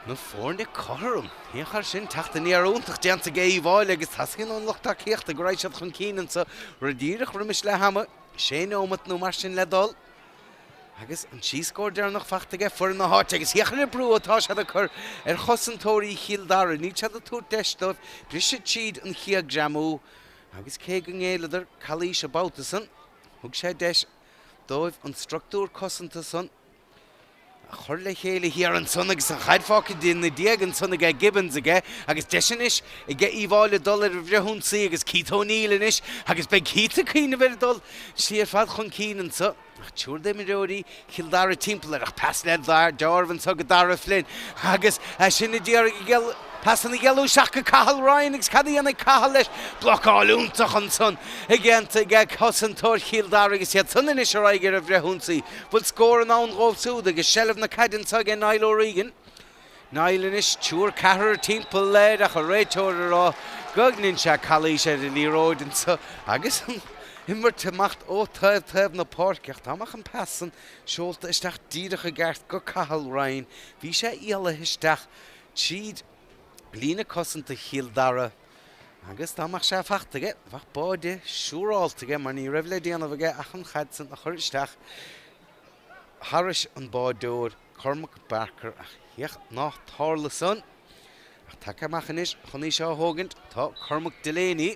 na foirne cothrom. Féach air sin, teacht aniar iontach déanta ag Uíbh Fhailí agus tá a fhios ag an lucht tacaíochta go raibh siad chun cinn anso roimh díreach roimis leath ama. Sé neomat nó mar sin le dul agus an trí scór deireanach fachta aige foireann na háite agus féach ar an brú atá siad ag cur ar chosantóirí Chill Dara. Níl siad ag tabhairt deis dóibh briseadh tríd an chéad greamú agus cé go ngéilleadar calaois an babhta san, thug sé deis dóibh an structúr cosanta san a chur le chéile thiar ansan agus an chaid fágtha ina diaidh ansan aige Gibbons aige agus deis anois aige Uíbh Fhailí dul ar an bhfrithionsaí agus Keith O'Neill anois agus beidh Keith ag cuimhneamh ar dul siar fad chun cinn anso ach triúr d'imreoirí Chill Dara timpeall air ach pas le deáramh anso go Dara Flynn agus é sin a d'iarraidh pas san a ghealladh isteach go Cathal Ryan agus cad a dhéanfaidh Cathal leis? Blocáil iontach ansan déanta aige cosantóir Chill Dara agus iad san anois ar aghaidh ar an bhfrithionsaí. Bhfuil scór i ndán dhóibh siúd agus seilbh na caide anso aige Niall O'Regan. Niall anois, triúr ceathrar timpeall air ach an réiteoir ag rá go ndein sé calaois ar an liathróid anso agus an imirt ag imeacht ó taobh taobh na páirce ach dá mbeadh an pas san seolta isteach díreach i gceart go Cathal Ryan bhí sé éalaithe isteach tríd líne cosanta Chill Dara agus dá mbeadh sé fachta aige, bheadh báide siúrálta aige mar ní raibh le déanamh aige ach an chaid san a chur isteach thairis an báideoir Cormac Barker ach féach nár tharla san. Ach tagtha amach anois chun í seo a thógaint tá Cormac Delaney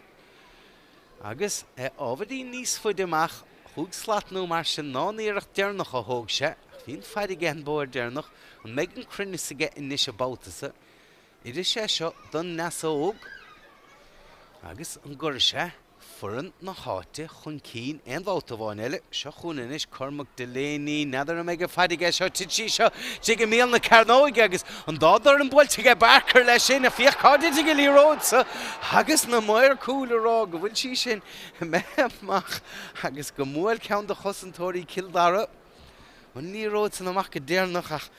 agus é ábhairín níos faide amach chúig slat nó mar sin ná an iarracht deireanach a thóg sé, ach bhí an faire aige an uair deireanach, an mbeidh an cruinneas aige anois an babhta so? Oirfidh sé seo don ndeasóg agus an gcuirfidh sé foireann na háite chun cinn aon bhabhta amháin eile? Seo chugainn anois Cormac Delaney, n'fheadar an mbeidh an faire aige seo, titfidh sí seo istigh i mbéal na cearnóige agus an dá dhorn buailte aige Barker leis sin, ach féach cá dtitfidh an liathróid so agus na maoir cúil ag rá go bhfuil sí sin imithe amach agus go mbuail ceann de chosantóirí Chill Dara an liathróid san amach go deireanach ach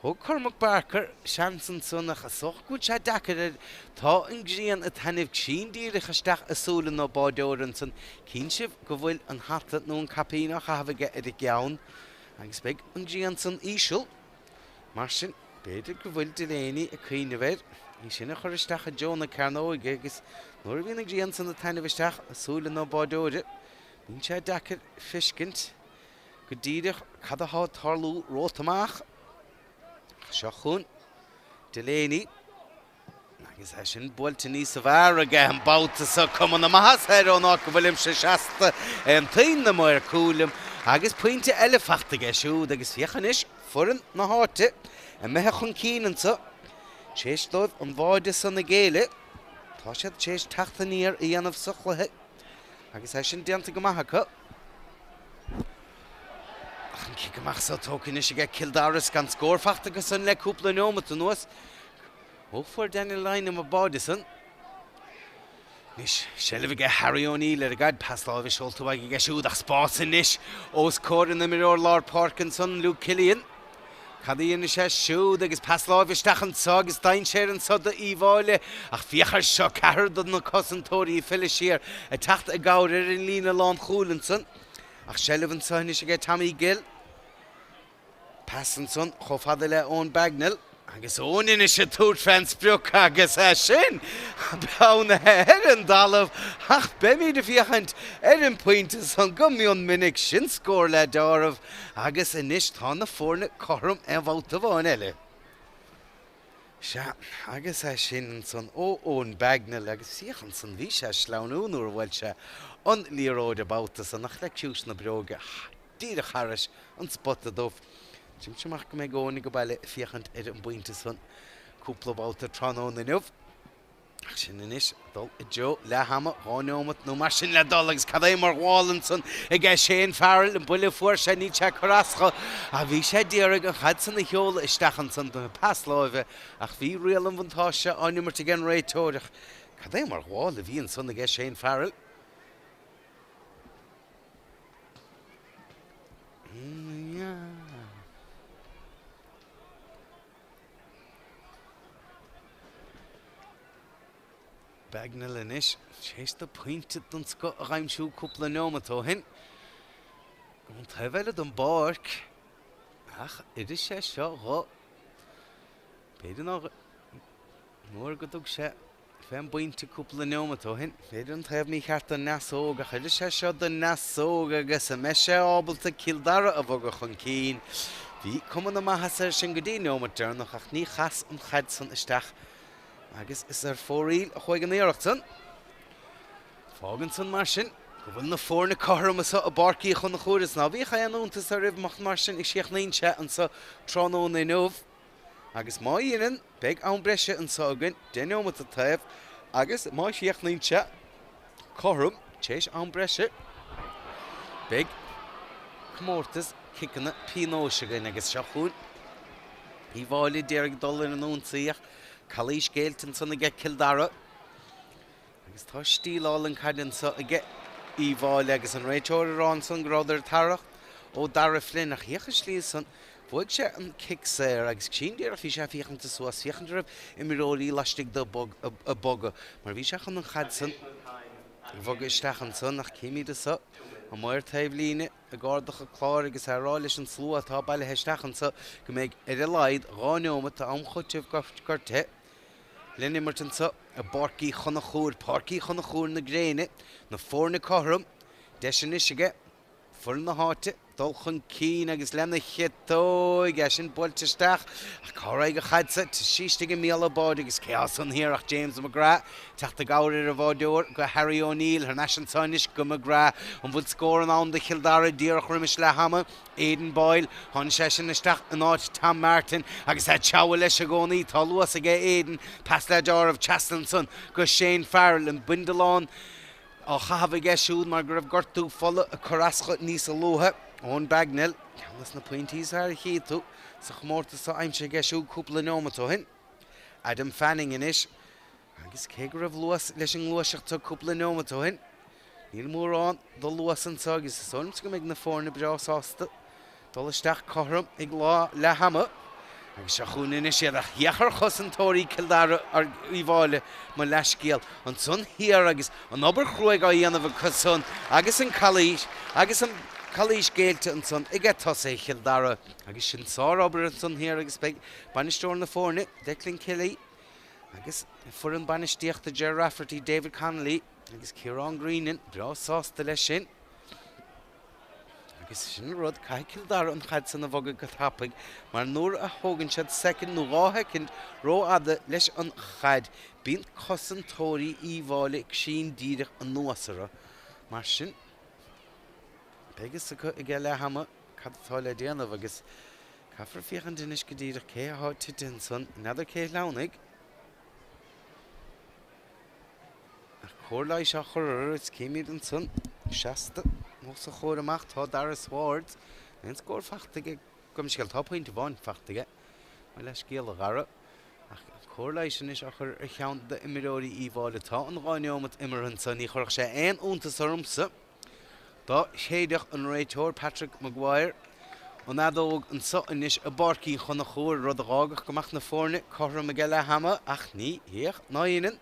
thóg Cormac Barker seans ansan ach is dócha go bhfuil sé deacair air. Tá an ghrian ag taitneamh cruinn díreach isteach i súile an bháideora ansan. Cíonn sibh go bhfuil an hata nó an caipín á chaitheamh aige ar a gceann agus beidh an ghrian san íseal. Mar sin, b'fhéidir go bhfuil Delaney ag cuimhneamh air í sin a chur isteach i dtreo na cearnóige agus nuair a bhíonn an ghrian san ag taitneamh isteach i súile an bháideora bíonn sé deacair feiscint go díreach cad atá ag tarlú romhat amach. Seo chugainn Delaney agus é sin buailte níosa bhfearr aige an babhta seo. Cuma na maitheasa air ón áit go bhfuilimse seasta. Aontaíonn na maoir cúil liom agus pointe eile fachta aige siúd agus féach anois foireann na háite imithe chun cinn anso tar éis dóibh an bháide san a ghéilleadh. Tá siad tar éis teacht aniar a dhéanamh sa chluiche agus é sin déanta go maith acu. Ach an cic amach so tógtha anois aige Cill Dara is gan scór fachta acu san le cúpla neomat anuas. Ó fuair Daniel Lynam an báide san. Anois seilbh aige Harry O'Neill ar an gcaid, pas láimhe seolta uaidh aige siúd ach spás anois os comhair an imreoir lár páirce ansan, Luke Killian. Cad a dhéanfaidh sé siúd agus pas láimhe isteach anso agus dainséar anso do Uíbh Fhailí ach féach air seo, ceathrar de na cosantóirí ag filleadh siar ag teacht i gcabhair ar an líne lánchúil ansan ach seilbh anso anois aige Tommy Gill. Pas ansan chomh fada le Eoin Bagnall agus Eoin anois ag tabhairt fén sprioc agus é sin beannaithe ar an dtalamh ach beimid ag féachaint ar an bpointe san go mion minic, sin scór le deáramh. Agus anois tá na foirne cothrom aon bhabhta amháin eile. Sea, agus é sin ansan ó Eoin Bagnall agus féach ansan, bhí sé ag sleamhnú nuair a bhuail sé an liathróid an babhta san ach le ciumhais na bróige díreach thairis an spota dubh. Feicimse amach go mbeidh Eoin ag baile ag féachaint ar an bpointe san cúpla babhta tráthnóna inniu. Ach sin anois dul i dtreo leath ama, 2 neomat nó mar sin le dul agus cad é mar ghabháil ansan aige Shane Farrell, an buille a fuair sé, níl sé ag cur as dho ach bhí sé d'iarraidh an chaid san a sheoladh isteach ansan do pas láimhe ach bhí riail an bhuntáiste á n-imirt ag an réiteoir ach cad é mar ghabháil a bhí ansan aige Shane Farrell. Bagnall anois, tar éis dó pointe den scoth a dh'aimsiú cúpla neomat ó shin. Ón taobh eile den bpáirc, ach oirfidh sé seo dho. B'fhéidir nár nuair go dtug sé Fén bpointe cúpla neomat ó shin, b'fhéidir an taobh mícheart don fheasóg, ach oirfidh sé seo don fheasóg agus an mbeidh sé ábalta Cill Dara a bhogadh chun cinn? Bhí cuma na maitheasa air sin go dtí an neomat deireanach ach ní chas an chaid san isteach agus is ar fóraoil a chuaigh an iarracht san. Fágann san mar sin go bhfuil na foirne cothrom anso i bPáirc Uí Chonchúir is ná bíodh aon iontas oraibh mar sin a chríochnaíonn sé anso tráthnóna inniu. Agus má dheineann, beidh am breise anso againn, 10 neomat an taobh, agus má chríochnaíonn sé cothrom tar éis am breise, beidh comórtas ciceanna pionóis againn. Agus seo chugainn Uíbh Fhailí d'iarraidh dul ar an ionsaí ach calaois géillte ansan aige Cill Dara. Agus tá stíl álainn caide anso aige Uíbh Fhailí agus an réiteoir ag rá ansan go rabhadar ag tarrac ó Dara Flynn ach féach an slí san, bhuaigh sé an cic saor agus sin díreach bhí sé ag féachaint suas, féachaint an raibh imreoirí laistigh de ag bogadh mar bhí sé chun an chaid san a bhogadh isteach ansan ach címid anso an maor taobhlíne ag ardach a chláir agus é ag rá leis an slua atá bailithe isteach anso go mbeidh ar a laghad 2 neomat d'am chúitimh gortaithe le n-imirt anso i bPáirc Uí Chonchúir, Páirc Uí Chonchúir na gréine, na foirne cothrom, deis anois aige foireann na háite dul chun cinn agus lena chiotóig, é sin buailte isteach ach cá raghaidh an chaid seo? Tá sí istigh i mbéal an bháid agus cé atá ansan thiar ach James McGrath, teacht i gcabhair ar an bháideoir go Harry O'Neill, thar n-ais anso anois go McGrath, an bhfuil scór in ann do Chill Dara díreach roimis leath ama? Aidan Boyle, tháinig sé sin isteach in áit Tom Martin agus é ag teagmháil leis i gcónaí. Tá luas aige Aidan, pas le deáramh, trasna ansan go Shane Farrell, an bindealán á chaitheamh aige siúd mar go raibh gortú fola ag cur as dho níos luaithe. Eoin Bagnall, ceann des na pointí is fearr a chí tú sa chomórtas seo aimsithe aige siúd cúpla neomat ó shin. Adam Fanning anois. Agus cé go raibh luas leis an ngluaiseacht seo cúpla neomat ó shin, níl mórán de luas anseo agus is dóigh liomsa go mbeidh na foirne breá sásta dul isteach cothrom ag lá leath ama. Agus seo chugainn anois iad ach féach ar chosantóirí Cill Dara, Uíbh Fhailí, mo leathscéal, ansan thiar agus an obair chruaidh á dhéanamh acu san agus an calaois agus an calaois géillte ansan aige tosaithe Chill Dara. Agus sin sár-obair ansan thiar agus beidh bainisteoir na foirne, Declan Kelly, Agus foireann bainistíochta Ger Rafferty, David Connolly agus Ciarán Greenan breá sásta leis sin. Agus sin an rud, caithfidh Cill Dara an chaid san a bhogadh go tapaidh mar nuair a thógann siad soicind nó 2 shoicind rófhada leis an chaid, bíonn cosantóirí Uíbh Fhailí ag sín díreach anuas orthu. Mar sin, beidh a fhios acu ag leath ama cad atá le déanamh agus Caithfear féachaint anois go díreach cé athá tite ansan, n'fheadar cé shleamhnaigh, ach cóir leighis á chur orthu is címid ansan seasta os a chomhair amach tá Dara Swords, aon scór fachta aige, gabh mo leithscéal, tá pointe amháin fachta aige, mo leithscéal a Dhara, ach cóir leighis anois á chur ar cheann d'imreoirí Uíbh Fhailí, tá an 2 neomat imeartha ansan, ní chuirfeadh sé aon iontas ormsa. Dá shéidfeadh an réiteoir Patrick Maguire an fheadóg anso anois i bPáirc Uí Chonchúir, rud a dh'fhágfadh go mbeadh na foirne cothrom ag leath ama, ach ní théadh ná dhéanann.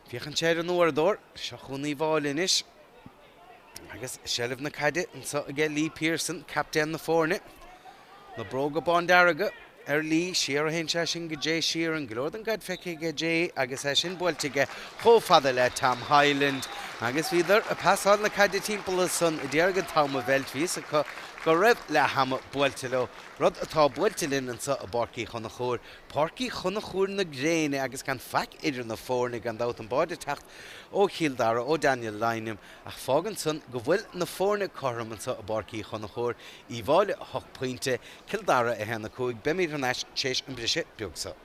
Féachann sé ar an uaireadóir. Seo chugainn Uíbh Fhailí anois agus seilbh na caide anso aige Lee Pearson, captaen na foirne. Na bróga bándearga. Ar Lee, siar a théann sé sin go Jay Sheerin. Go leor den gcaid feicthe aige Jay agus é sin buailte aige chomh fada le Tom Hyland. Agus bhíodar ag pasáil na caide timpeall ansan d'iarraidh an t-am a mheilt. Bhí fhios acu go raibh leath ama buailte leo, rud atá buailte linn anseo i bPáirc Uí Chonchúir, Páirc Uí Chonchúir na gréine agus gan faic idir na foirne, gan dabht, an báide ag teacht ó Chill Dara, ó Daniel Lynam, ach fágann san go bhfuil na foirne cothrom anseo i bPáirc Uí Chonchúir, Uíbh Fhailí 8 pointe, Cill Dara 1, 5. Beimid thar n-ais tar éis an briseadh beag seo.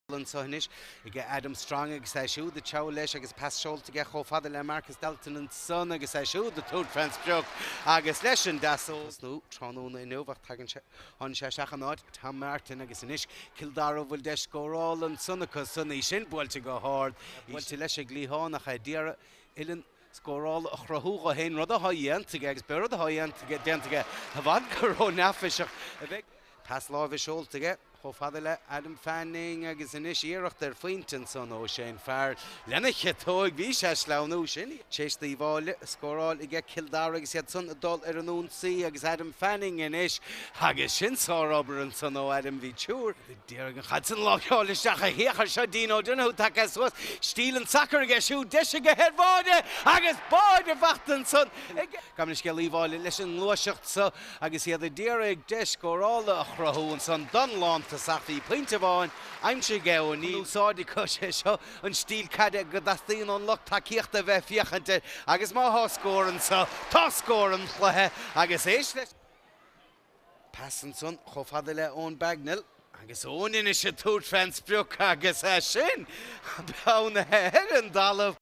anseo anois ag Adam Strong agus é siúd ag treabhadh leis agus pas seolta aige chomh fada le Marcus Dalton ansan agus é siúd ag tabhairt fén sprioc agus leis an deasóg nó tráthnóna inniu ach tagann sé tháinig sé isteach in áit Tom Martin agus anois Cill Dara bhfuil deis scórála ansan acu san í sin buailte go hard buailte leis ag Liathán ach é d'iarraidh uillinn scórála a chruthú dho féin rud atá dhéanta aige agus b'é rud atá déanta aige i bhfad go ró-neafaiseach a bheidh pas láimhe seolta aige chomh fada le Adam Fanning agus anois iarracht ar phointe ansan ó Shane Farrell lena chiotóig. Bhí sé ag sleamhnú sin tar éis d'Uíbh Fhailí scóráil aige Cill Dara agus iad san ag dul ar an ionsaí agus Adam Fanning anois agus sin sárobair ansan ó Adam. Bhí triúr d'iarraidh an chaid san a láimhseáil isteach ach féach air seo Dean O'Donoghue tagtha suas. Stíl an tsacair aige siúd deis aige ar bháide agus báide faighte ansan ag Gabh mo leithscéal Uíbh Fhailí leis an ngluaiseacht so agus iad ag d'iarraidh deis scórála a chruthú ansan don lántosach. Bhí pointe amháin aimsithe aige O'Neill. Úsáid acu sé seo an stíl caide go dteastaíonn ón lucht tacaíochta a bheith ag féachaint air agus má thá scór anso, tá scór an chluiche agus éist leis. Pas ansan chomh fada le Eoin Bagnall agus Eoin anois ag tabhairt fén sprioc agus é sin beannaithe ar an dtalamh.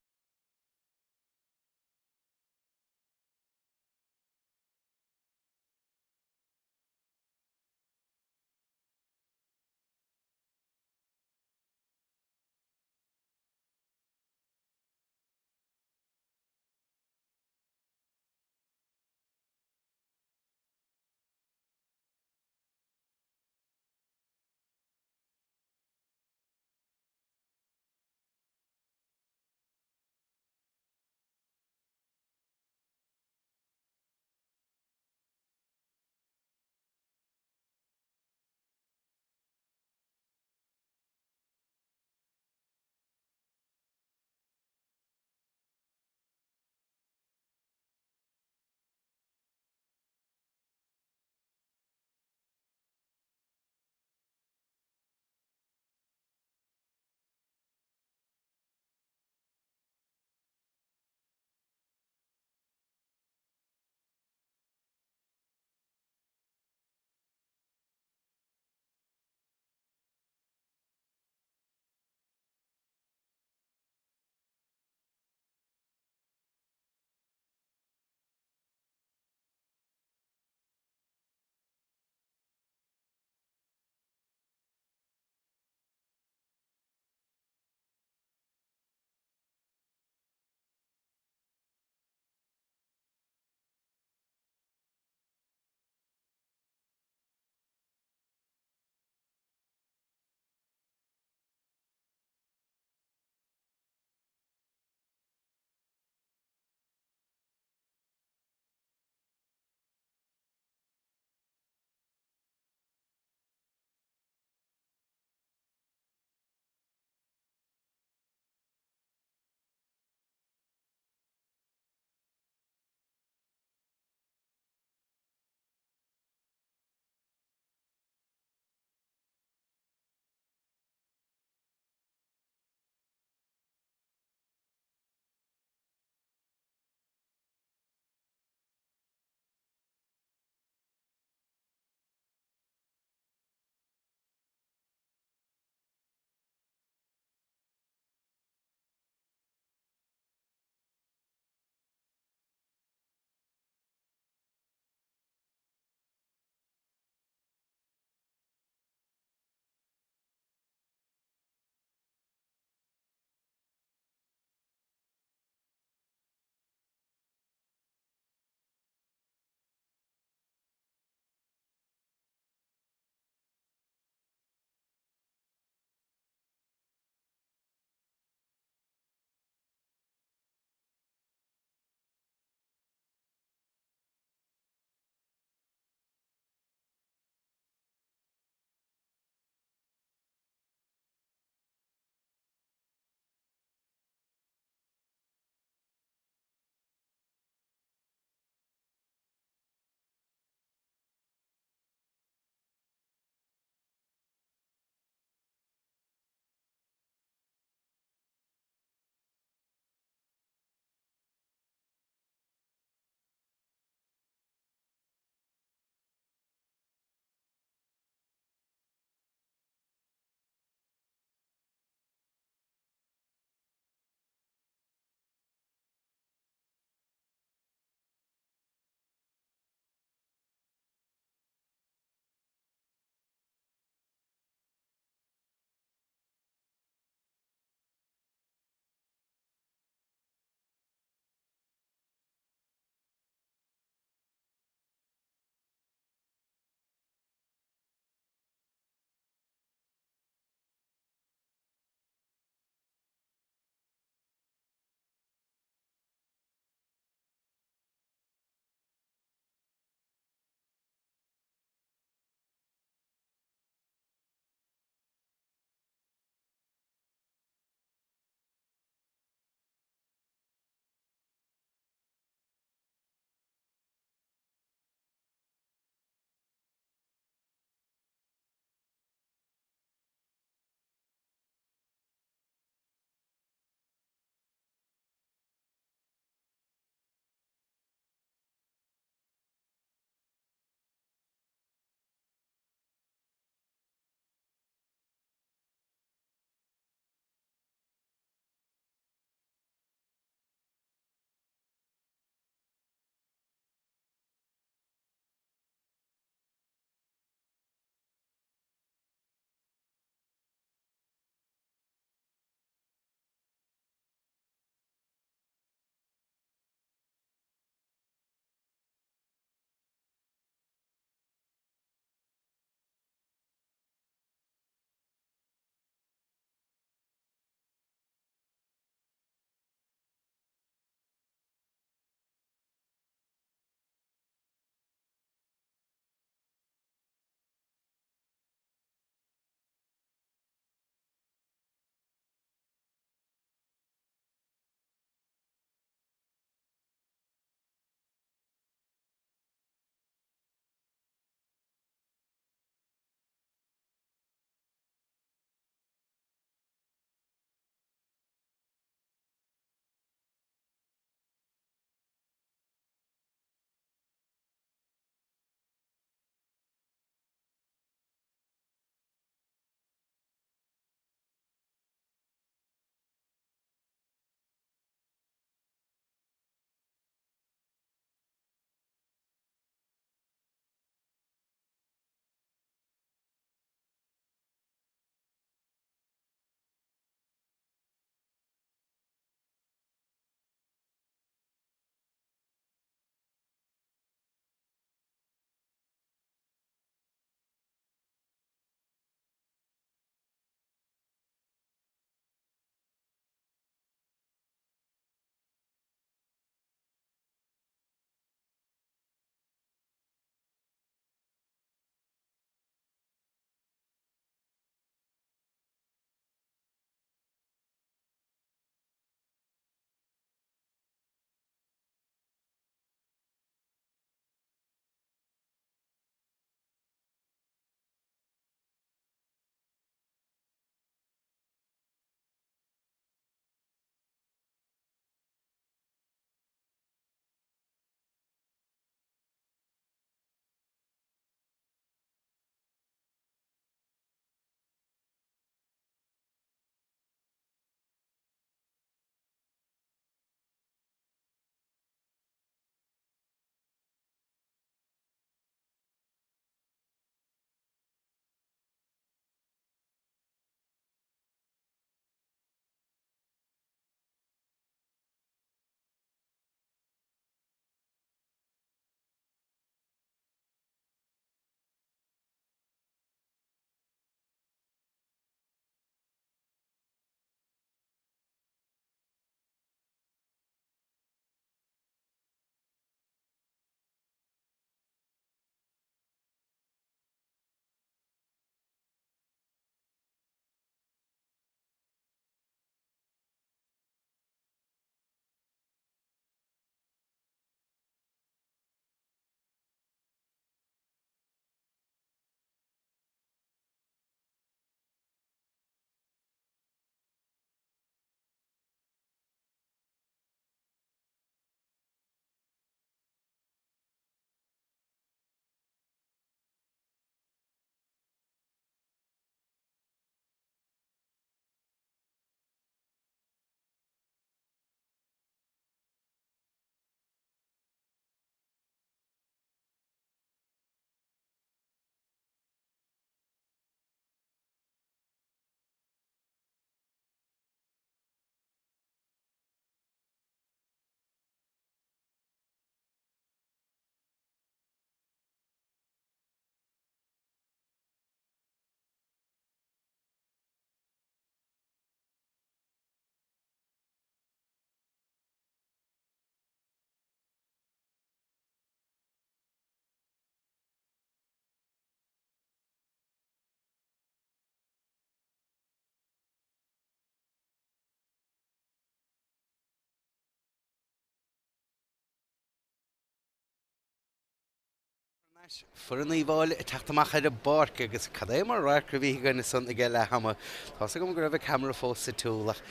Ais, foireann Uíbh Fhailí ag teacht amach ar an bpáirc agus cad é mar radharc a bhí againn ansan ag leath ama. Tá's agam go raibh an ceamara fós sa tsiúl ach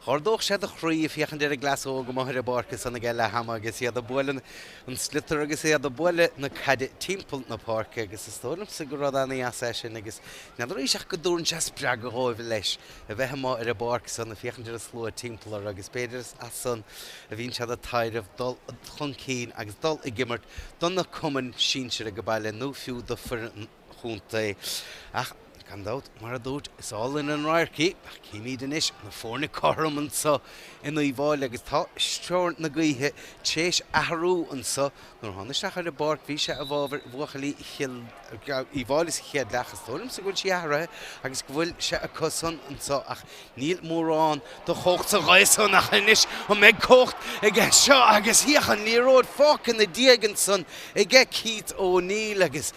dh'ardódh sé do chroí ag féachaint ar an gcleas óg amuigh ar an bpáirc ansan ag leath ama agus iad ag bualadh an sliotar agus iad ag bualadh na caide timpeall na páirce agus is dóigh liomsa gur rud ana-dheas é sin agus n'fheadar arís ach go dtabharann sé spreagadh dhóibh leis a bheith amuigh ar an bpáirc san ag féachaint ar an slua timpeall orthu agus b'fhéidir is as san a bhíonn siad ag taidhreamh dul chun cinn agus dul ag imirt do na cumainn sinsir ag baile nó fiú do foireann an chontae. Ach gan dabht, mar a dúirt, is álainn an radharc í. Ach címid anois na foirne cothrom anso in Uíbh Fhailí agus tá treoir na gaoithe tréis athrú anso. Nuair a thána isteach ar an bpáirc bhí sé i bhfabhar bhuachaillí Chill Uíbh Fhailí sa chéad leath. Is dóigh liomsa go bhfuil sí athraithe agus go bhfuil sé acu san anso ach níl mórán de chumhacht sa ghaoth san ach anois an mbeidh cumhacht aige seo agus féach an liathróid fágtha ina diaidh ansan aige Keith O'Neill agus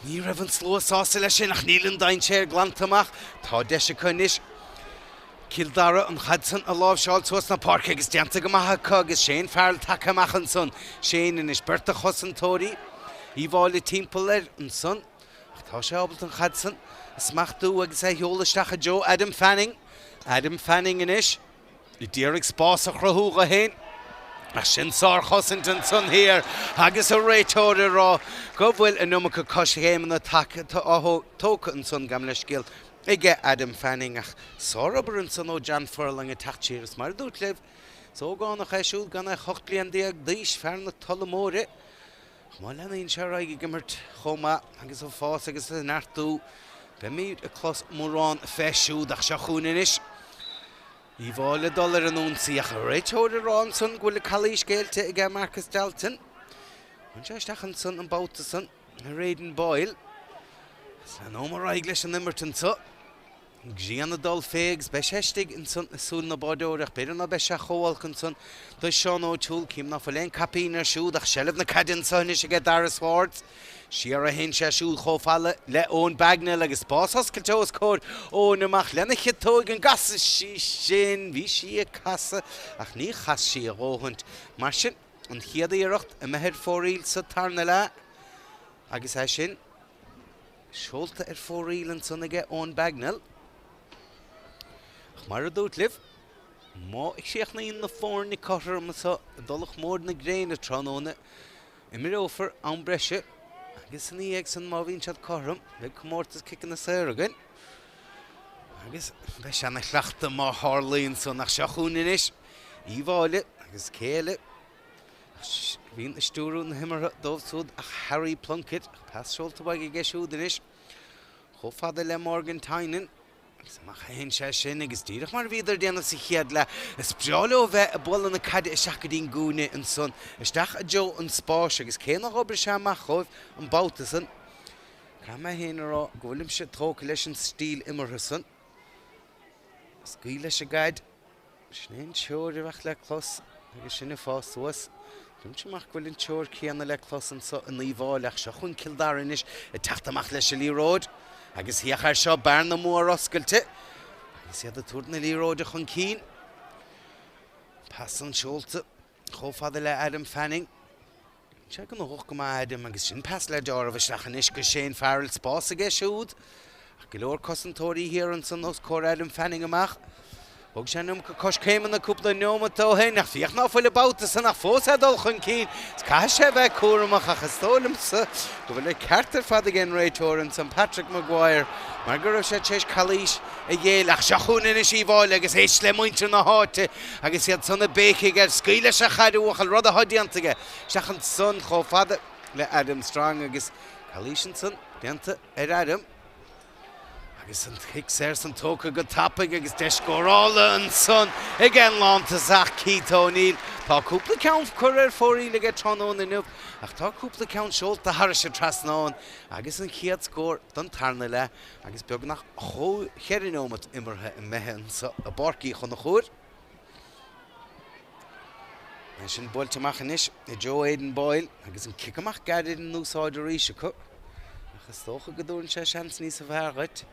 ní raibh an slua sásta leis sin ach níl an dainséar glanta amach. Tá deis acu anois. Cill Dara an chaid san a láimhseáil suas na páirce agus déanta go maith acu agus Shane Farrell tagtha amach ansan. Shane anois, beirt de chosantóirí Uíbh Fhailí timpeall air ansan ach tá sé ábalta an chaid san a smachtú agus é a sheoladh isteach i dtreo Adam Fanning. Adam Fanning anois ag iarraidh spás a chruthú dho fhéin ach sin sárchosaint ansan thiar agus an réiteoir ag rá go bhfuil an iomarca coiscéimeanna tógtha ansan gabh mo leithscéal aige Adam Fanning ach sárobair ansan ó John Furlong ag teacht siar is mar a dúirt libh, is ógánach é siúd gan ach 18 bliain d'aois, fear na Tolla Móire. Ach má leanaíonn sé ar aghaidh ag imirt chomh maith agus ag fás agus ag neartú, beimid ag clos mórán fé siúd ach seo chugainn anois Uíbh Fhailí ag dul ar an ionsaí ach an réiteoir ag rá ansan go bhfuil an calaois géillte aige Marcus Dalton. Tháinig sé isteach ansan an babhta san. Ar Aidan Boyle. Is leanfaidh ar aghaidh leis an imirt anso. An ghrian ag dul fé agus beidh sé istigh ansan i súil na bádóireacht. B'fhéidir ná beidh sé chomh holc ansan do Seán O'Toole. Cím ná fuil aon caipín air siúd ach seilbh na caide anso anois aige Dara Swords. Siar a théann sé siúd chomh fada le Eoin Bagnell agus spás oscailte os comhair Eoin amach lena chiotóig an gcasfaidh sí sin. Bhí sí ag casadh ach ní chas sí a dhóthaint. Mar sin. An chéad iarracht imithe ar fóraoil sa tarna leath agus é sin seolta ar fóraoil ansan aige Eoin Bagnell. Ach mar a dúirt libh, má chríochnaíonn na foirne cothrom anso i dTulach Mhór na Gréine tráthnóna, imreofar am breise agus ina dhiaidh san má bhíonn siad cothrom, beidh comórtas ciceanna saora againn. Agus beidh sé ina chleachtadh má tharlaíonn san. Ach seo chugainn anois Uíbh Fhailí agus cé eile a bhíonn ag stiúradh na himeartha dóibh siúd ach Harry Plunkett. Pas seolta uaidh aige siúd anois chomh fada le Morgan Tynan. Agus amach a théann sé sin agus díreach mar a bhíodar ag déanamh sa chéad leath, is breá leo a bheith ag bualadh na caide isteach go dtí'n gcúinne ansan, isteach i dtreo an spáis agus cé nach oibrigh sé amach dhóibh an babhta san, Caithfidh mé féin a rá go bhfuilimse tógtha leis an stíl imeartha san. Scaoil leis an gcaid. Sin é an treoir a bheadh le clos agus sinn ag fás suas. Deirimse amach go bhfuil an treoir céanna le clos anso in Uíbh Fhailí ach seo chugainn Cill Dara anois ag teacht amach leis an liathróid agus féach air seo, bearna mór oscailte agus iad ag tabhairt na liathróide chun cinn. Pas san seolta chomh fada le Adam Fanning. Sé gnóthach go maith Adam agus sin pas le deáramh isteach anois go Shane Farrell, spás aige siúd ach go leor cosantóirí thiar ansan os comhair Adam Fanning amach. Thóg sé an iomarca coiscéimeanna cúpla neomat ó shin ach féach ná fuil an babhta san ach fós é ag dul chun cinn. Is caithfidh sé a bheith cúramach ach is dóigh liomsa go bhfuil an ceart ar fad ag an réiteoir ansan Patrick Maguire mar go raibh sé tar éis calaois a ghéilleadh. Ach seo chugainn anois Uíbh Fhailí agus éist le muintir na háite agus iad san ag béicigh air. Scaoil leis an chaid a bhuachaill, rud atá déanta aige. Isteach ansan chomh fada le Adam Strong agus calaois ansan déanta ar Adam. Agus an cic saor san tógtha go tapaidh agus deis scórála ansan ag an lántosach Keith O'Neill. Tá cúpla ceann curtha ar fóraoil aige tráthnóna inniu ach tá cúpla ceann seolta thairis an trasnán agus an chéad scór don tarna leath Agus beagnach cheithre neomat imeartha imithe anso i bPáirc Uí Chonchúir. É sin buailte amach anois i dtreo Aidan Boyle agus an cic amach gairid in úsáid arís acu. Ach is dócha go dtabharann sé seans níos fearr dhuit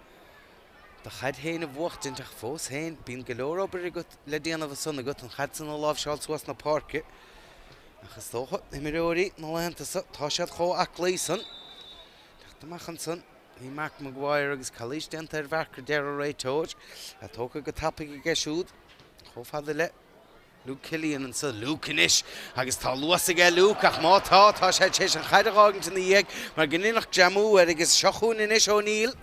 do chaid féin a bhuachtaint ach fós féin bíonn go leor obair agat le déanamh ansan agat an chaid san a láimhseáil suas na páirce. Ach is dócha, imreoirí na laethanta seo, tá siad chomh aclaí san. Teacht amach ansan bhí Mark Maguire agus calaois déanta ar Mhark a deir an réiteoir. É tógtha go tapaidh aige siúd chomh fada le Luke Killian anso. Luke anois agus tá luas aige Luke ach má tá, tá sé tar éis an chaid a dh'fhágaint ina dhiaidh mar go ndéanfadh greamú air agus seo chugainn anois O'Neill.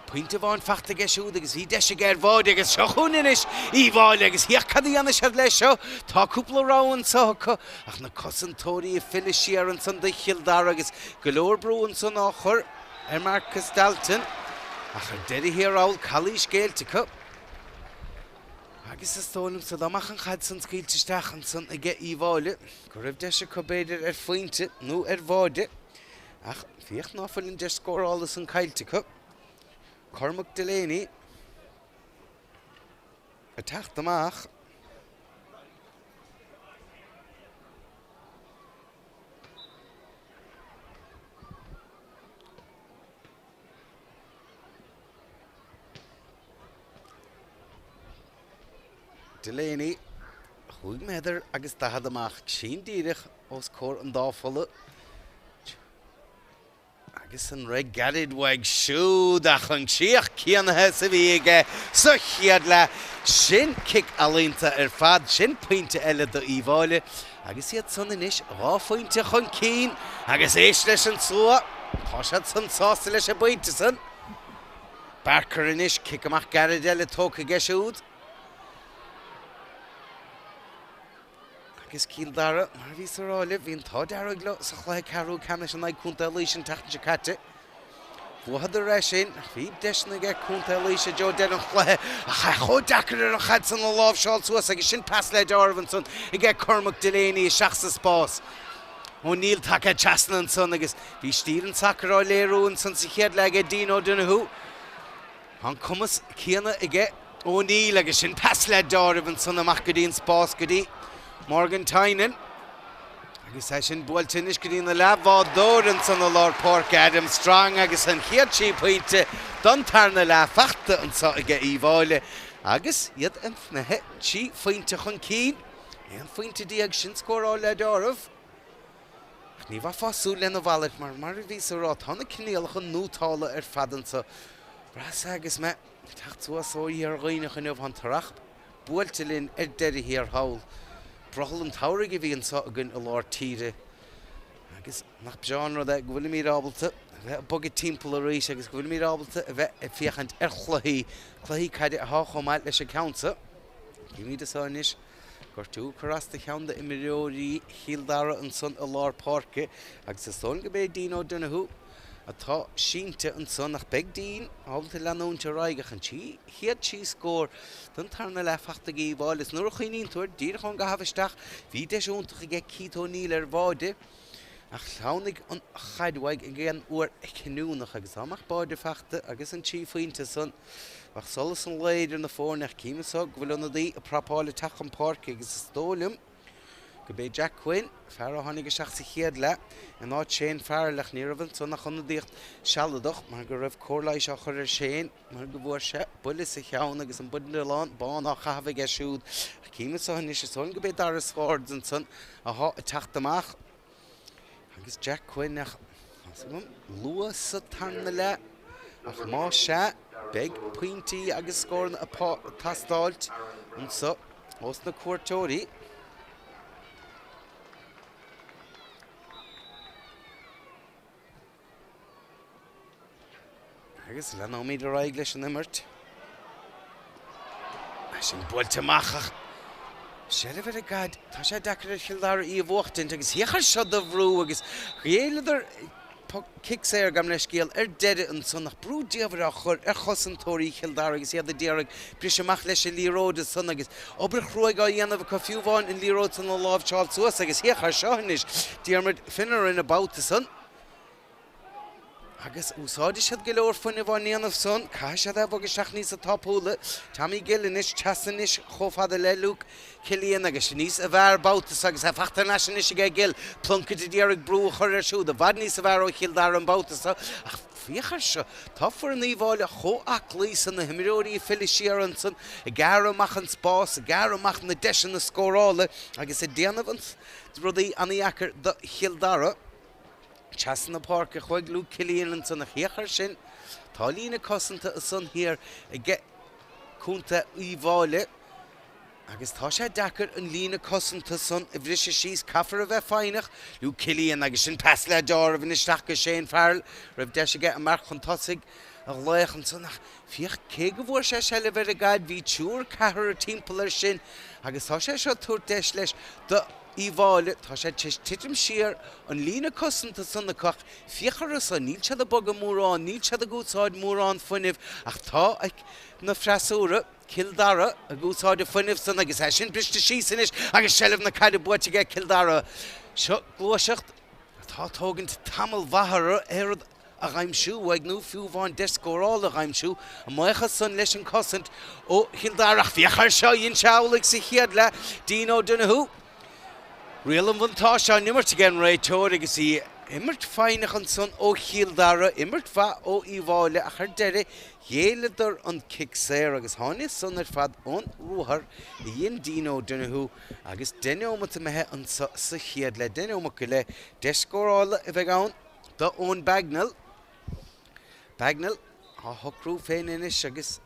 Pointe amháin fachta aige siúd agus bhí deis aige ar bháide agus seo chugainn anois Uíbh Fhailí agus féach cad a dhéanfaidh siad leis seo. Tá cúpla rogha anso acu ach na cosantóirí ag filleadh siar ansan do Chill Dara agus go leor brú ansan á chur ar Marcus Dalton ach ar deireadh thiar thall calaois géillte acu. Agus is dóigh liomsa dá mbeadh an chaid san scaoilte isteach ansan aige Uíbh Fhailí go raibh deis acu b'fhéidir ar phointe nó ar bháide. Ach féach ná fuil an deis scórála san caillte acu. Cormac Delaney ag teacht amach. Delaney, chúig méadar agus 40 amach, cruinn díreach os comhair an dá pholla. Agus an rith gairid uaidh siúd ach an críoch céanna is a bhí aige sa chéad leath. Sin cic ealaíonta ar fad, sin pointe eile do Uíbh Fhailí agus iad san anois dhá phointe chun cinn agus éist leis an slua, tá siad san sásta leis an bpointe san. Barker anois, cic amach gairid eile tógtha aige siúd. Agus Cill Dara, mar a bhíos a rá libh, bhí an t-ádh dearg leo sa chluiche ceathrú ceannais in aghaidh Contae Laoise an tseachtain seo caite. Bhuadar é sin ach bhí deiseanna aige Contae Laoise i dtreo deireadh an chluiche ach é chomh deacair ar an chaid san a láimhseáil suas agus sin pas le deáramh ansan aige Cormac Delaney isteach sa spás. O'Neill tagtha trasna ansan agus bhí stíl an tsacair á léiriú ansan sa chéad leath aige Dean O'Donoghue. Tá an cumas céanna aige O'Neill agus sin pas le deáramh ansan amach go dtí an spás go dtí Morgan Tynan. Agus é sin buailte anois go dtí na leathbhádóir ansan i lár páirce Adam Strong agus an chéad trí pointe don tarna leath fachta anso aige Uíbh Fhailí agus iad imithe 13 phointe chun cinn. 11 phointe sin scóráil le deáramh. Ach ní bheifeá ag súil lena mhalairt mar, mar a bhíos a rá, tá na coinníollacha nótála ar fad anso. Bhraitheas agus mé ag teacht suas ó Iarthar Dhuibhneach inniu, tá an t-earrach buailte linn ar deireadh thiar thall. Brothall an tsamhraidh a bhí anso againn i lár tíre agus nach breá an rud é go bhfuilimid ábalta a bheith ag bogadh timpeall arís agus go bhfuilimid ábalta a bheith ag féachaint ar chluichí, cluichí caide atá chomh maith leis an gceann seo. Címid anso anois. Gortú ag cur as do cheann d'imreoirí Chill Dara ansan i lár páirce agus is dóigh liom go b'é Dean O'Donoghue atá sínte ansan ach beidh Dean ábalta leanúint ar aghaidh ach an chéad trí scór don tarna leath fachta ag Uíbh Fhailí is nuair a chuimhníonn tú air díreach ón gcaitheamh isteach bhí deis iontach aige Keith O'Neill ar bháide ach shleamhnaigh an chaid uaidh ag an uair chinniúnach agus dá mbeadh báide fachta agus an trí phointe san Bheadh solas an lae idir na foirne ach cím anso go bhfuil ionadaí ag prapáil ag teacht chun páirce agus is dóigh liom go b'é Jack Quinn, fear a tháinig isteach sa chéad leath in áit Shane Farrell ach ní raibh ansan ach ionadaíocht sealadach mar go raibh cóir leighis á chur ar Shane mar go bhfuair sé buille sa cheann agus an buidéalán bán á chaitheamh aige siúd. Ach cím anso anois is dóigh liom go b'é Dara Swords ansan athá ag teacht amach. Agus Jack Quinn ach tá's agam luath sa tarna leath ach má sea beidh pointí agus scóranna ag teastáilt anso ós na cuairteoirí. Agus leanfaimid ar aghaidh leis an imirt. É sin buailte amach ach seilbh ar an gcaid. Tá sé deacair ar Chill Dara í a bhuachtaint agus féach air seo do bhrú agus ghéilleadar cic saor gabh mo leithscéal ar deireadh ansan ach brú diamhair á chur ar chosantóirí Chill Dara agus iad ag iarraidh briseadh amach leis an liathróid ansan agus obair chruaidh á dhéanamh acu fiú amháin an liathróid san a láimhseáil suas agus féach air seo anois Diarmuid Finneran an babhta san. Agus úsáidfidh siad go leor fuinnimh á ndéanamh san, caithfidh siad é a bhogadh isteach níosa tapúla. Tommy Gill anois, trasna anois chomh fada le Luke Killian agus níosa bhfearr babhta so agus é fachta thar n-ais anois aige Gill. Plunkett a d'iarraidh brú a chur air siúd, i bhfad níosa bhfearr ó Chill Dara an babhta so ach féach air seo, tá foireann Uíbh Fhailí chomh aclaí san, na himreoirí ag filleadh siar ansan, ag gearradh amach an spás, ag gearradh amach na deiseanna scórála agus ag déanamh an rudaí ana-dheacair do Chill Dara. Trasna na páirce chuaigh Luke Killian ansan ach féach air sin, tá líne cosanta ansan thiar aige Contae Uíbh Fhailí agus tá sé deacair an líne cosanta san a bhriseadh síos, caithfear a bheith foighneach. Luke Killian agus sin pas le deáramh isteach go Shane Farrell, raibh deis aige an marc chun tosaigh a ghlaoch ansan ach féach cé go bhfuair sé seilbh ar an gcaid bhí triúr ceathrar timpeall air sin agus tá sé seo ag tabhairt deis leis do Uíbh Fhailí, tá sé tar éis titim siar an líne cosanta san acu ach féach orthu san, níl siad ag bogadh mórán, níl siad ag úsáid mórán fuinnimh ach tá na freasúra, Cill Dara, ag úsáid an fuinnimh san agus é sin briste síos anois agus seilbh na caide buaite aige Cill Dara. Seo gluaiseacht atá ag tógaint tamall mhaith orthu aon rud a dh'aimsiú uaidh nó fiú amháin deis scórála a dh'aimsiú, a mbuíochas san leis an cosaint ó Chill Dara. Ach féach air seo, dhein sé amhlaidh sa chéad leath, Dean O'Donoghue. Riail an bhuntáiste á n-imirt ag an réiteoir agus í imirt foighneach ansan ó Chill Dara, imirt mhaith ó Uíbh Fhailí ach ar deireadh ghéilleadar an cic saor agus tháinig san ar fad ón ruathar a dhein Dean O'Donoghue agus deich neomat imithe anso sa chéad leath, deich neomat go leith, deis scórála a bheidh ann. Do Eoin Bagnall. Bagnall á shocrú féin anois agus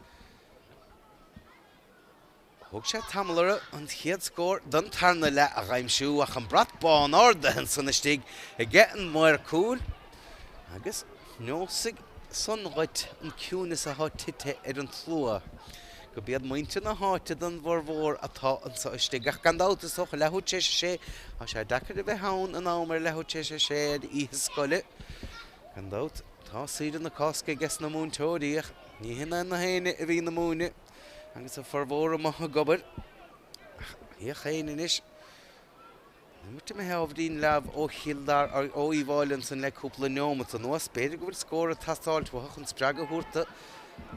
thóg sé tamall orthu an chéad scór don tarna leath a dh'aimsiú ach an brat bán ardaithe ansan istigh aige an maor cúil agus neosfaidh san dhuit an ciúineas atá tite ar an tslua. Gurb iad muintir na háite don bhformhór atá anseo istigh. Ach gan dabht, is dócha, leathuair tar éis a sé, tá sé deacair a bheith ann in am ar leathuair tar éis a sé ar oíche scoile. Gan dabht, tá saoire na Cásca aige sna múinteoirí, ach ní hin é na héinne a bhíonn ag múineadh agus a formhór amuigh ag obair. Ach féach féin anois. Imirt imithe ábhairín leamh ó Chill Dara, ó Uíbh Fhailí ansan le cúpla neomat anuas. B'fhéidir go bhfuil scór ag teastáilt uathu chun spreagadh a thabhairt do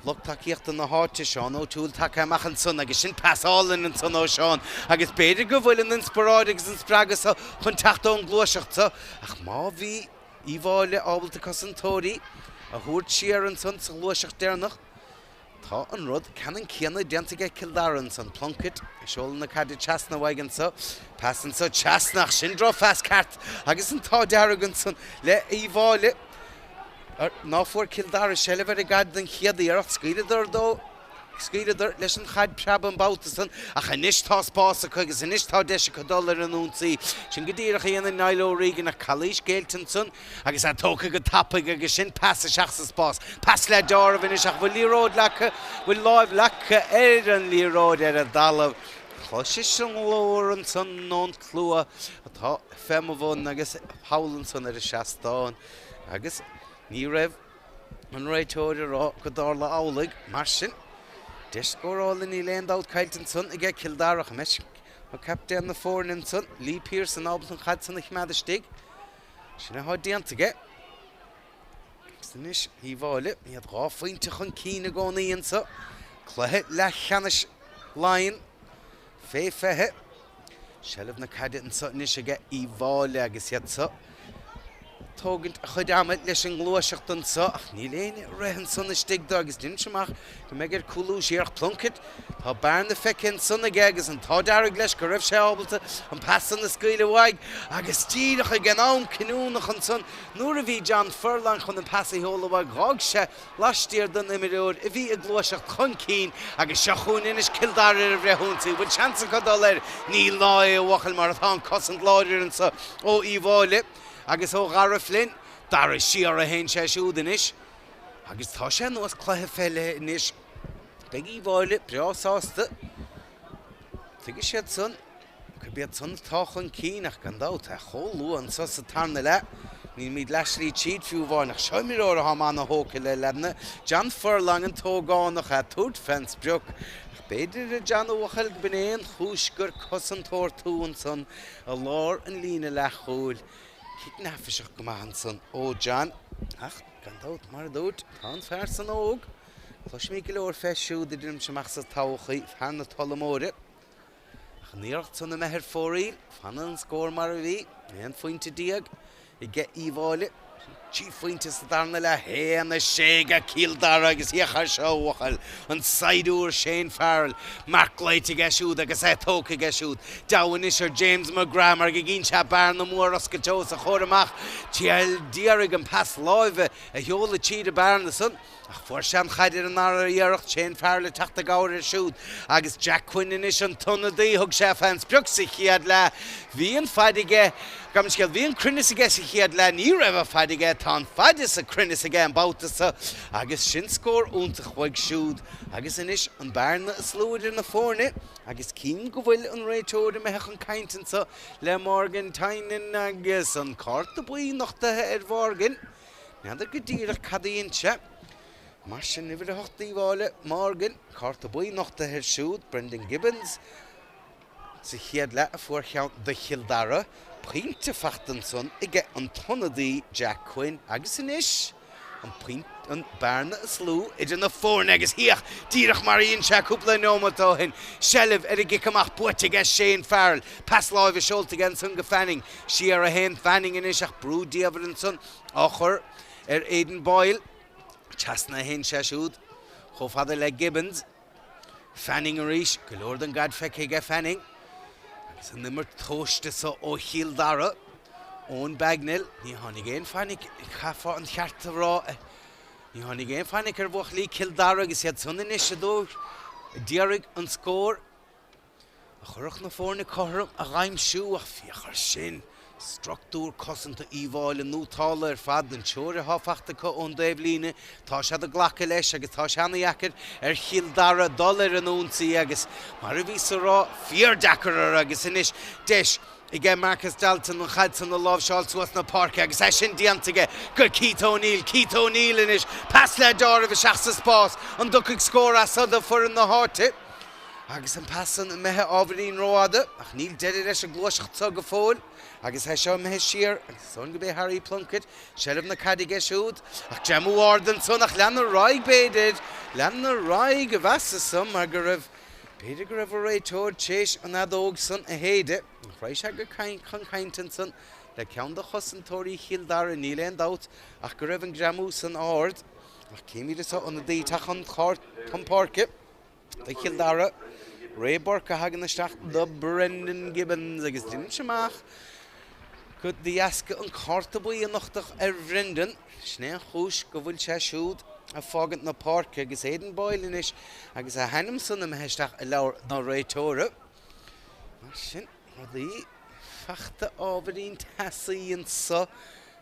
lucht tacaíochta na háite. Seán O'Toole tagtha amach ansan agus sin pas álainn ansan ó Seán agus b'fhéidir go bhfuil an inspioráid agus an spreagadh so chun teacht ón ngluaiseacht so ach má bhí Uíbh Fhailí ábalta cosantóirí a thabhairt siar ansan sa ghluaiseacht deireanach, Tá an rud ceannann céanna déanta aige Cill Dara ansan. Plunkett ag seoladh na caide trasna uaidh anso. Pas anso trasna ach sin drochphas ceart agus an t-ádh dearg ansan le Uíbh Fhailí ná fuair Cill Dara seilbh ar an gcaid don chéad iarracht. Scaoileadar dó, scaoileadar leis an chaid preabadh an babhta san ach anois tá spás acu agus anois tá deis acu dul ar an ionsaí. Sin go díreach a dhéanann Niall O'Regan ach calaois géillte ansan. Agus é tógtha go tapaidh agus sin pas isteach sa spás. Pas le deáramh anois ach bhfuil liathróid leagtha, bhfuil láimh leagtha ar an liathróid ar an dtalamh. Chloisis an glór ansan ón tslua atá fé mo bhun agus thall ansan ar an seastán agus ní raibh an réiteoir ag rá go dtarla amhlaidh. Mar sin, deis scórála níl aon dabht caillte ansan aige Cill Dara. An mbeidh captaen na foirne ansan, Lee Pearson, ábalta an chaid san a choimeád istigh? Sin atá déanta aige. Agus anois, Uíbh Fhailí, iad 2 phointe chun cinn i gcónaí anso. Cluiche leathcheannais Laighean fé 20. Seilbh na caide anso anois aige Uíbh Fhailí agus iad so ag tógaint a chuid ama leis an ngluaiseacht anso ach níl éinne ag rith ansan istigh dó agus deinim amach go mbeidh air cúlú siar ach Plunkett Tá bearna feicthe ansan aige agus an t-ádh dearg leis go raibh sé ábalta an pas san a scaoileadh uaidh agus díreach ag an am cinniúnach ansan nuair a bhí John Furlong chun an pas a sheoladh uaidh dh'fhág sé laistiar den imreoir a bhí ag gluaiseacht chun cinn agus seo chugainn anois Cill Dara ar an bhfrithionsaí. Bhfuil seans acu dul air? Níl ná é a bhuachaill mar atá an cosaint láidir anso ó Uíbh Fhailí agus ó Dhara Flynn. Dara siar a théann sé siúd anois agus tá sé ar nós cluiche peile anois. Beidh Uíbh Fhailí breá sásta. Tuigfidh siad san gurb iad san atá chun cinn ach gan dabht, chomh luath anso sa tarna leath, nílimid leathshlí tríd fiú amháin ach seo imreoir atá ana-thógtha le leaideanna, John Furlong an t-ógánach ag tabhairt fén sprioc. Ach b'fhéidir a John a bhuachaill go b'in é an chúis gur cosantóir tú ansan i lár an líne leathchúil. Cic neafaiseach go maith ansan ó John ach gan dabht mar a dúirt, tá an fear san óg. Cloisfimid go leor fé siúd a deinimse amach sa todhchaí, fear na Tolla Móire. Ach an iarracht san imithe ar fóraoil, fanann an scór mar a bhí, 11 phointe aige Uíbh Fhailí. 3 phointe sa darna leath, 1, 6 go Cill Dara agus féach air seo a bhuachaill, an saighdiúir Shane Farrell, marc glaoite aige siúd agus é tógtha aige siúd. Deabhadh anois ar James McGrath mar go gcíonn sé bearna mhór oscailte os a chomhair amach. D'iarraidh an pas láimhe a sheoladh tríd an bearna san. Ach fuair sé an chaid ar an ndara iarracht, Shane Farrell ag teacht i gcabhair air siúd agus Jack Quinn anois an t-ionadaí, thug sé fén sprioc sa chéad leath. Bhí an faid aige, gabh mo leithscéal, bhí an cruinneas aige sa chéad leath, ní raibh an faid aige, tá an faid is an cruinneas aige an babhta seo agus sin scór iontach uaidh siúd agus anois an bearna is lú idir na foirne agus cím go bhfuil an réiteoir imithe chun cainte anseo le Morgan Tynan agus an cárta buí nochtaithe ar Mhorgan. N'fheadar go díreach cad a dhein sé. Mar sin, uimhir 8 d'Uíbh Fhailí, Morgan, cárta buí nochtaithe air siúd, Brendan Gibbons sa chéad leath a fuair ceann do Chill Dara, pointe fachta ansan aige an t-ionadaí Jack Quinn agus anois an pointe, an bearna is lú idir na foirne agus féach, díreach mar a dhein sé cúpla neomat ó shin, seilbh ar an gcic amach buaite aige Shane Farrell, pas láimhe seolta aige ansan go Fanning, Siar a théann Fanning anois ach brú diamhair ansan á chur ar Aidan Boyle. Trasna a théann sé siúd chomh fada le Gibbons. Fanning arís, go leor den gcaid feicthe aige Fanning. Agus an imirt tomhaiste so ó Chill Dara. Eoin Bagnell, ní tháinig aon fainic, chaithfeá an cheart a rá, ní tháinig aon fainic ar bhuachaillí Chill Dara agus iad san anois a d'iarraidh an scór. a chuirfeadh na foirne cothrom a dh'aimsiú ach féach air sin! Struchtúr cosanta Uíbh Fhailí nótálta ar fad, an treoir atá fachta acu ón dtaobhlíne, tá siad ag glacadh leis agus tá sé ana-dheacair ar Chill Dara dul ar an ionsaí agus, mar a bhíos a rá, fíor-deacair orthu agus anois deis aige Marcus Dalton an chaid san a láimhseáil suas na páirce agus é sin déanta aige go Keith O'Neill. Keith O'Neill anois, pas le deáramh isteach sa spás, an dtiocfaidh scór as so do foireann na háite? Agus an pas san imithe ábhairín rófhada, ach níl deireadh leis an gluaiseacht so go fóill, agus é seo imithe siar, agus is dóigh liom gurb é Harry Plunkett, seilbh na caide aige siúd, ach greamú ard ansan, ach lean ar aghaidh, b'fhéidir, lean ar aghaidh a mheasas san, mar go raibh, b'fhéidir go raibh an réiteoir tréis an fheadóg san a shéideadh, ach raghaidh sé go chun cainte ansan le ceann de chosantóirí Chill Dara, níl aon dabht ach go raibh an greamú san ard, ach címid anso ionadaí ag teacht chun páirce. Do Chill Dara, Ray Burke a thagann isteach do Brendan Gibbons agus deinimse amach go de dheasca an cárta buí a nochtadh ar Bhrendan, sin é an chúis go bhfuil sé siúd ag fágaint na páirce agus Aidan Boyle anois agus a hainm san imithe isteach i leabhar na réiteora. Mar sin, rudaí fachta ábhairín teasaí anso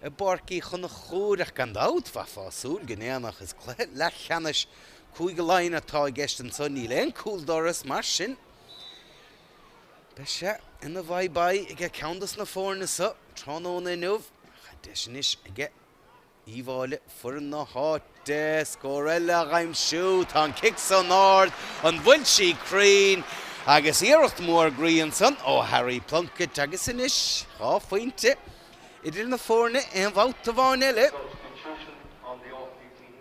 i bPáirc Uí Chonchúir ach gan dabht bheifeá ag súil go ndéanfadh. Is cluiche leathcheannais Cúige Laighean atá i gceist anso, níl aon cúl doras, mar sin beidh sé ina bye bye aige ceann dos na foirne so tráthnóna inniu. Ach deis anois aige Uíbh Fhailí, foireann na háite, scór eile a dh'aimsiú. Tá an cic san ard, an bhfuil sí cruinn? Agus iarracht mhór groí ansan ó Harry Plunkett agus anois 2 phointe idir na foirne aon bhabhta amháin eile. Substitution on the Offaly team.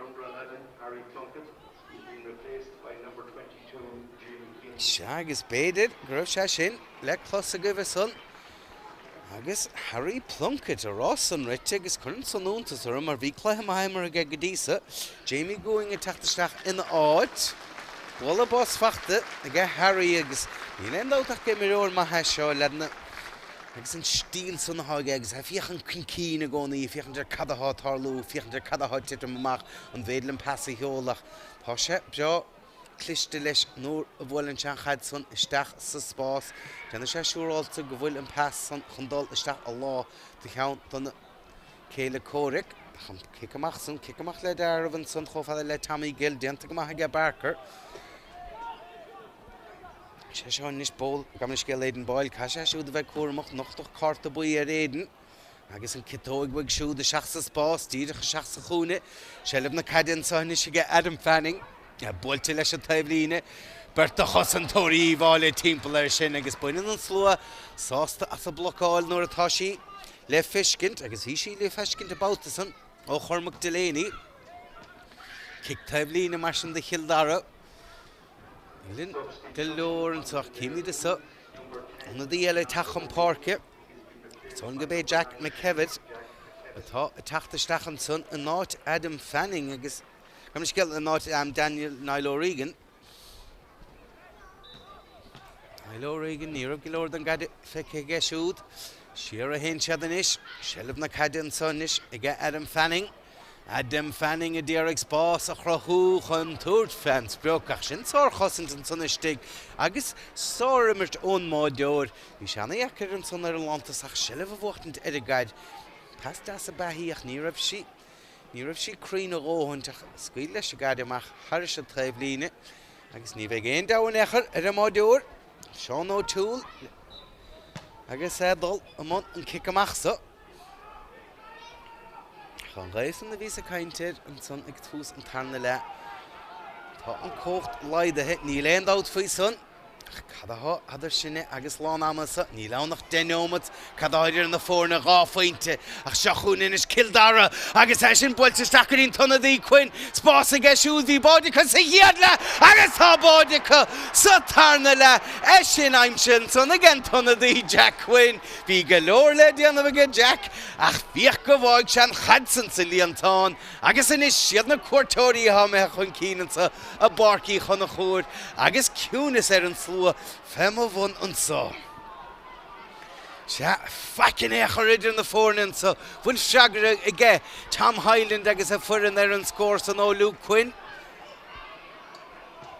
Number 11, Harry Plunkett, he's been replaced by number 22, Jamie Keane. Sea, agus b'fhéidir go raibh sé sin le clos agaibh ansan agus Harry Plunkett a rá san rite agus cuireann san iontas orm mar bhí cluiche maith imeartha aige go dtí so. Jamie Going ag teacht isteach ina áit. Bualadh bos fachta aige Harry agus níl aon dabht ach gur imreoir maith é seo, leaideanna. Agus an stíl san atá aige agus é ag féachaint chun cinn i gcónaí, ag féachaint ar cad atá ag tarlú, ag féachaint ar cad atá ag titim amach, an bhféidir liom pas a sheoladh ach tá sé breá cliste leis nuair a bhuaileann sé an chaid san isteach sa spás, déanann sé siúráilte go bhfuil an pas san chun dul isteach i lámh do cheann de na céile comhraic. Ach an cic amach san, cic amach le deáramh ansan chomh fada le Tommy Gill, déanta go maith aige Barker. Sé seo anois Ból, gabh mo leithscéal Aidan Boyle, caithfidh sé siúd a bheith cúramach, nochtadh cárta buí ar Aidan agus an ciotóig uaidh siúd isteach sa spás, díreach isteach sa chúinne. Seilbh na caide anseo anois aige Adam Fanning, buailte leis an taobhlíne. Beirt de chosantóirí Uíbh Fhailí timpeall air sin agus baineann an slua sásta as an bhlocáil nuair atá sí le feiscint agus bhí sí le feiscint an babhta san ó Chormac Delaney. Cic taobhlíne mar sin do Chill Dara. Níl go leor anseo ach címid anseo ionadaí eile ag teacht chun páirce. Is dóigh liom gurb é Jack McKevitt. Atá ag teacht isteach ansan in áit Adam Fanning agus, gabh mo leithscéal, in áit Daniel Niall O'Regan. Niall O'Regan, ní raibh go leor den gcaid feicthe aige siúd. Siar a théann siad anois. Seilbh na caide anso anois aige Adam Fanning. Adam Fanning a d'iarraidh spás a chruthú chun tabhairt fén sprioc ach sin sárchosaint ansan istigh agus sárimirt ón mbáideoir. Bhí sé ana-dheacair ansan ar an lántosach seilbh a bhuachtaint ar an gcaid. Pas deas ab ea í ach ní raibh sí ní raibh sí cruinn a dhóthaint ach scaoil leis an gcaid amach thairis an taobhlíne agus ní bheidh aon deabhadh in aon chor ar an mbáideoir, Seán O'Toole, agus é ag dul i mbun an cic amach so. Ach an ghaoth san a bhíos ag caint air ansan ag tús an tarna leath, tá an cumhacht laghdaithe, níl aon dabht faoi san. Ach cad atá eadar sinne agus lán ama so? Níl ann ach deich neomat. Cad atá idir na foirne? 2 phointe. Ach seo chugainn anois Cill Dara agus é sin buailte isteach go dtí an t-ionadaí Quinn. Spás aige siúd. Bhí báide acu sa chéad leath agus tá báide acu sa tarna leath. É sin aimsithe ansan ag an t-ionadaí Jack Quinn. Bhí go leor le déanamh aige Jack ach féach go bhfág sé an chaid san sa líontán agus anois siad na cuairteoirí atá imithe chun cinn anso i bPáirc Uí Chonchúir agus ciúnas ar an slua fé mo bhun anso. Sea, faic in aon chor idir na foirne anso. Bhfuil freagra aige Tom Hyland agus a foireann ar an scór san ó Luke Quinn?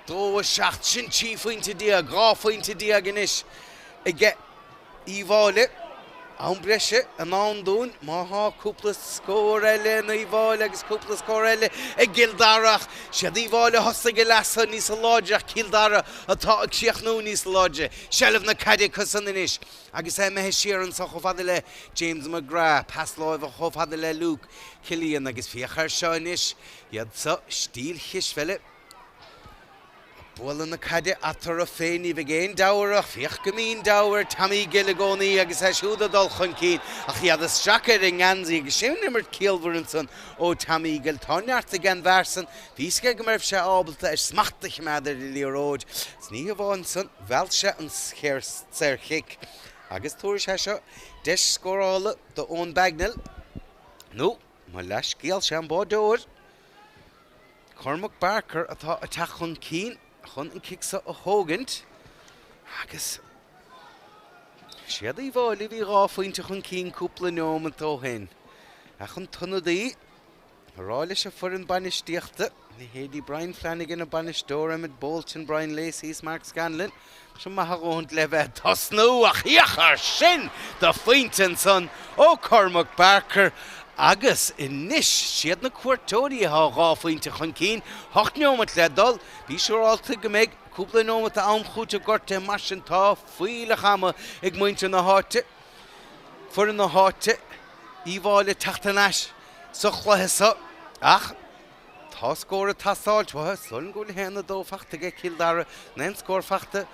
2, 7, sin 13 phointe, 12 phointe anois aige Uíbh Fhailí. Am breise i ndán dúinn má thá cúpla scór eile in Uíbh Fhailí agus cúpla scór eile i gCill Dara ach siad Uíbh Fhailí a thosaigh an leath so níosa láidre ach Cill Dara atá ag críochnú níosa láidre. Seilbh na caide acu san anois agus é imithe siar anso chomh fada le James McGrath, pas láimhe chomh fada le Luke Killian agus féach air seo anois, iad so, stíl chispheile. Bualadh na caide eatarthu féin, ní bheidh aon deabhadh ach féach go mbíonn deabhadh ar Tommy Gill i gcónaí agus é siúd ag dul chun cinn ach iad ag stracadh ar an ngeansaí agus sin imirt ciallmhar ansan ó Tommy Gill. Tá neart ag an bhfear san, bhí fhios aige go mbeadh sé ábalta ar smacht a choimeád ar an liathróid. Is ní hamháin san, mheall sé an saorchic agus tabharfaidh sé seo deis scórála do Eoin Bagnell nó mo leathscéal, sé an báideoir. Cormac Barker atá ag teacht chun cinn chun an cic seo a thógaint agus siad Uíbh Fhailí a bhí 2 phointe chun cinn cúpla neomat ó shin. Ach an t-ionadaí ag rá leis an foireann bainistíochta, leithéidí Brian Flanagan, an bainisteoir, Emmet Bolton, Brian Lacey is Mark Scanlon, Tá sé maith a dhóthaint le bheith ag tosnú ach féach air sin do phointe ansan ó Cormac Barker agus anois siad na cuairteoirí atá 2 phointe chun cinn, 8 neomat le dul. Bí siúrálta go mbeidh cúpla neomat am chúitimh gortaithe mar sin tá fuílleach ama ag muintir na háite, foireann na háite, Uíbh Fhailí teacht thar n-ais sa chluiche seo ach Tá scór ag teastáilt uathu. Is dóigh liom go bhfuil 1-2 fachta aige Cill Dara, nó aon scór fachta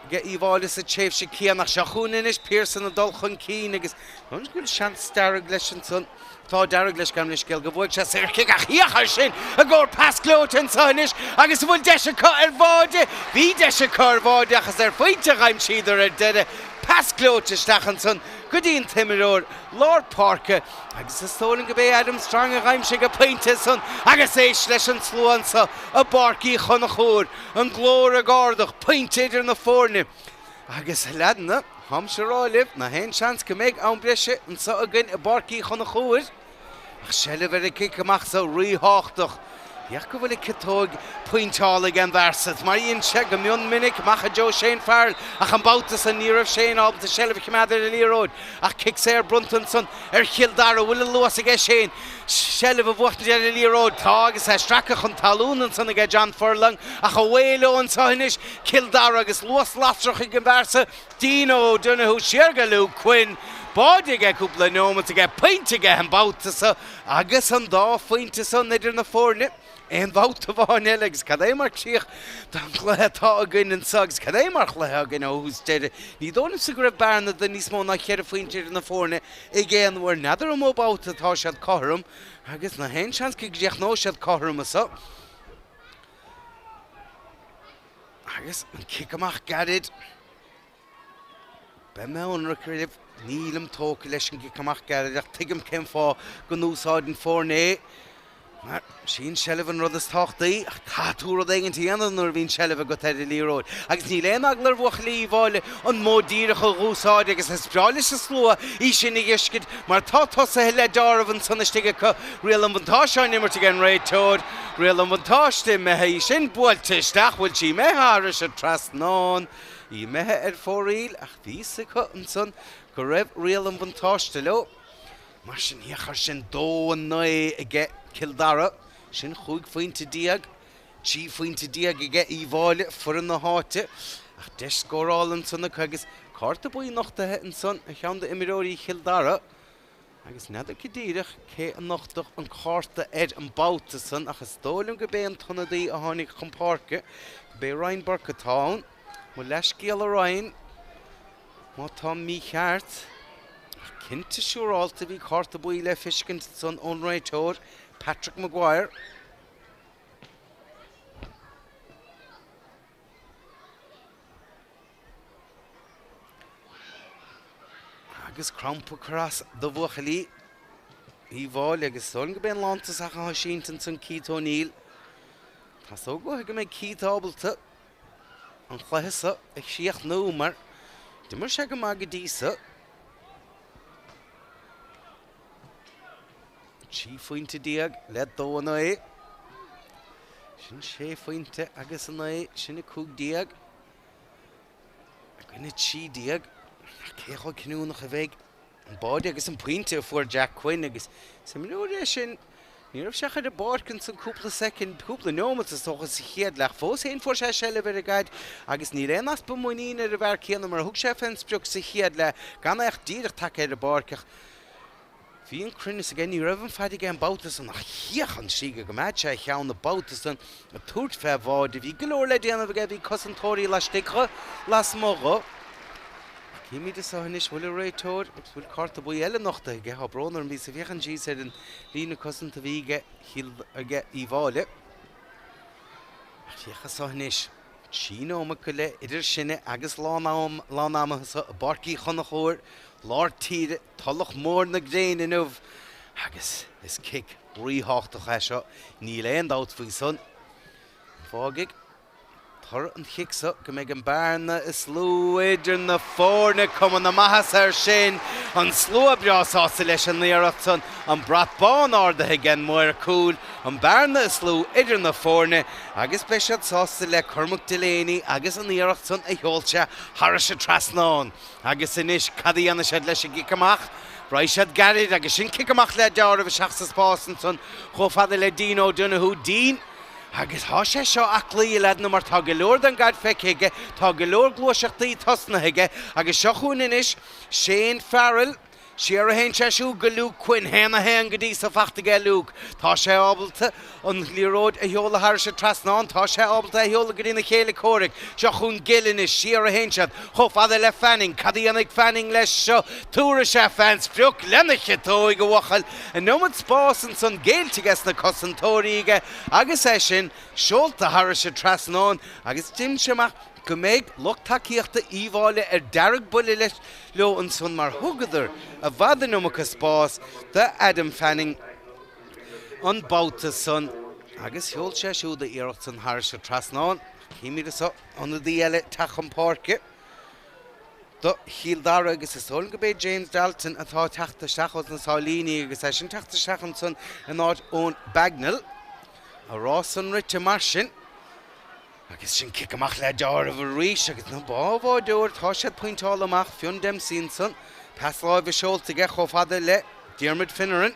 aige Uíbh Fhailí sa tréimhse céanna. Ach seo chugainn anois Pearson ag dul chun cinn agus go bhfuil seans dearg leis ansan. Tá dearg leis, gabh mo leithscéal, go bhfuair sé saorchic ach féach air sin i gcomhair pas gleoite anseo anois agus an bhfuil deis acu ar bháide? Bhí deis acu ar bháide ach is ar phointe a dh'aimsíodar ar deireadh. Pas gleoite isteach ansan go dtí an t-imreoir lár páirce Agus is dóigh liom go b'é Adam Strong a dh'aimsigh an pointe san agus éist leis an slua anso i bPáirc Uí Chonchúir, an glór ag ardach, pointe idir na foirne. Agus a leaideanna, táimse a rá libh, ná haon seans go mbeidh am breise anso againn i bPáirc Uí Chonchúir. Ach seilbh ar an gcic amach so ríthábhachtach. Féach go bhfuil an chiotóg pointeála ag an bhfear so, mar a dhein sé go mion minic, amach i dtreo Shane Farrell, ach an babhta san ní raibh Shane ábalta seilbh a choimeád ar an liathróid. Ach cic saor bronnta ansan ar Chill Dara, bhfuil an luas aige Shane seilbh a bhuachtaint ar an liathróid? Tá agus é sractha chun talún ansan aige John Furlong, ach away leo anso anois, Cill Dara agus luas lasrach ag an bhfear so, Dean O'Donoghue siar go Luke Quinn, báide aige cúpla neomat aige, pointe aige an babhta so. Agus an dá phointe san idir na foirne, aon bhabhta amháin eile agus cad é mar chríoch don chluiche atá againn anseo agus cad é mar chluiche againn ó thús deireadh. Ní dóigh liomsa go raibh bearna de níos mó ná cheithre phointe idir na foirne ag aon uair. N'fheadar an mó babhta atá siad cothrom agus ná haon seans go gcríochnóidh siad cothrom anseo. Agus an cic amach gairid. Beidh mé ionraic libh, nílim tógtha leis an gcic amach gairid ach tuigim cén fáth go n-úsáideann foirne é. Mar sí an seilbh an rud is tábhachtaí, ach caithfidh tú rud éigin a dhéanamh nuair a bhíonn seilbh agat ar an liathróid. Agus níl aon eagla ar bhuachaillí Uíbh Fhailí an modh díreach a dh'úsáid agus is breá leis an slua í sin a dh'fheiscint mar tá tosaithe le deáramh ansan istigh acu. Riail an bhuntáiste á n-imirt ag an réiteoir. Riail an bhuntáiste imithe, í sin buailte isteach, bhfuil sí imithe thairis an trasnán? Í imithe ar fóraoil ach bhí fhios acu ansan go raibh riail an bhuntáiste leo. Mar sin féach air sin, 2-9 aige Cill Dara, sin chúig phointe déag, 13 phointe aige Uíbh Fhailí, foireann na háite, ach deis scórála ansan acu agus cárta buí nochtaithe ansan ar cheann d'imreoirí Chill Dara agus n'fheadar go díreach cé a nochtadh an cárta air an babhta san ach is dóigh liom gurb é an t-ionadaí a tháinig chun páirce, gurb é Ryan Burke atá ann. Mo leathscéal a Ryan. Má táim mícheart, ach cinnte siúrálta bhí cárta buí le feiscint ansan ón réiteoir, Patrick Maguire. Agus crampa ag cur as do bhuachaillí Uíbh Fhailí agus is dóigh liom gurb é an lántosach atá sínte ansan Keith O'Neill. Theastódh uathu go mbeidh Keith ábalta an cluiche seo a chríochnú mar d'imir sé go maith go dtí seo. 13 phointe le 2-9. Sin 6 phointe agus 9, sin 15. I gcoinne 13, ach cé chomh cinniúnach a bheidh An báide agus an pointe a fuair Jack Quinn agus is imreoir é sin, ní raibh sé ach ar an bpáirc ansan cúpla soicind, cúpla neomat is dócha sa chéad leath. Fós féin fuair sé seilbh ar an gcaid agus níl aon easpa muiníne ar an bhfear céanna mar thug sé fén sprioc sa chéad leath gan é ach díreach tagtha ar an bpáirc ach bhí an cruinneas aige, ní raibh an faid aige an babhta san ach féach an tslí gur choimeád sé a cheann an babhta san ag tabhairt fé bháide. Bhí go leor le déanamh aige, bhí cosantóirí laistigh dho, lasmuigh dho. Címid anseo anois, bhfuil an réiteoir agus bhfuil cárta buí eile nochtaithe aige? Tá brón orm, bhíos ag féachaint síos ar an líne cosanta a bhí aige Chill aige Uíbh Fhailí. Ach féach anseo anois, 3 nóiméad go leith idir sinne agus lán am, lán ama anseo i bPáirc Uí Chonchúir, lár tíre, Tulach Mhór na gréine inniu agus is cic ríthábhachtach é seo, níl aon dabht faoi san. An bhfágfaidh Toradh an chic seo go mbeidh an bearna is lú idir na foirne, cuma na maitheasa air sin, an slua breá sásta leis an iarracht san, an brat bán ardaithe ag an maor cúil, an bearna is lú idir na foirne agus beidh siad sásta le Cormac Delaney agus an iarracht san a sheol sé thairis an trasnán. Agus anois cad a dhéanfaidh siad leis an gcic amach? Raghaidh siad gairid agus sin cic amach le deáramh isteach sa spás ansan chomh fada le Dean O'Donoghue. Dean! Agus tá sé seo aclaí, a leaideanna, mar tá go leor den gcaid feicthe aige, tá go leor gluaiseachtaí tosnaithe aige, agus seo chugainn anois Shane Farrell, siar a théann sé siúd go Luke Quinn, haon a haon go dtí so fachta aige Luke. Tá sé ábalta an liathróid a sheoladh thairis an trasnán, tá sé ábalta é a sheoladh go dtína chéile comhraic. Seo chugainn Gill anois, siar a théann siad chomh fada le Fanning, cad a dhéanfaidh Fanning leis seo? Tabharfaidh sé fén sprioc lena chiotóig, a bhuachaill. An iomad spás ansan géillte aige sna cosantóirí aige agus é sin seolta thairis an trasnán agus deinimse amach go mbeidh lucht tacaíochta Uíbh Fhailí ar dearg-buile leis leo ansan mar thugadar i bhfad an iomarca spás do Adam Fanning an babhta san agus sheol sé siúd a iarracht san thairis an trasnán. Címid anso ionadaí eile teacht chun páirce. do Chill Dara agus is dóigh liom gurb é James Dalton atá ag teacht isteach os na sáilíní agus eisean teacht isteach ansan in áit Eoin Bagnall. A rás san rite mar sin agus sin cic amach le deáramh arís agus na dhá bháideoir tá siad pointeála amach Fionn Dempsey ansan, pas láimhe seolta aige chomh fada le Diarmuid Finneran.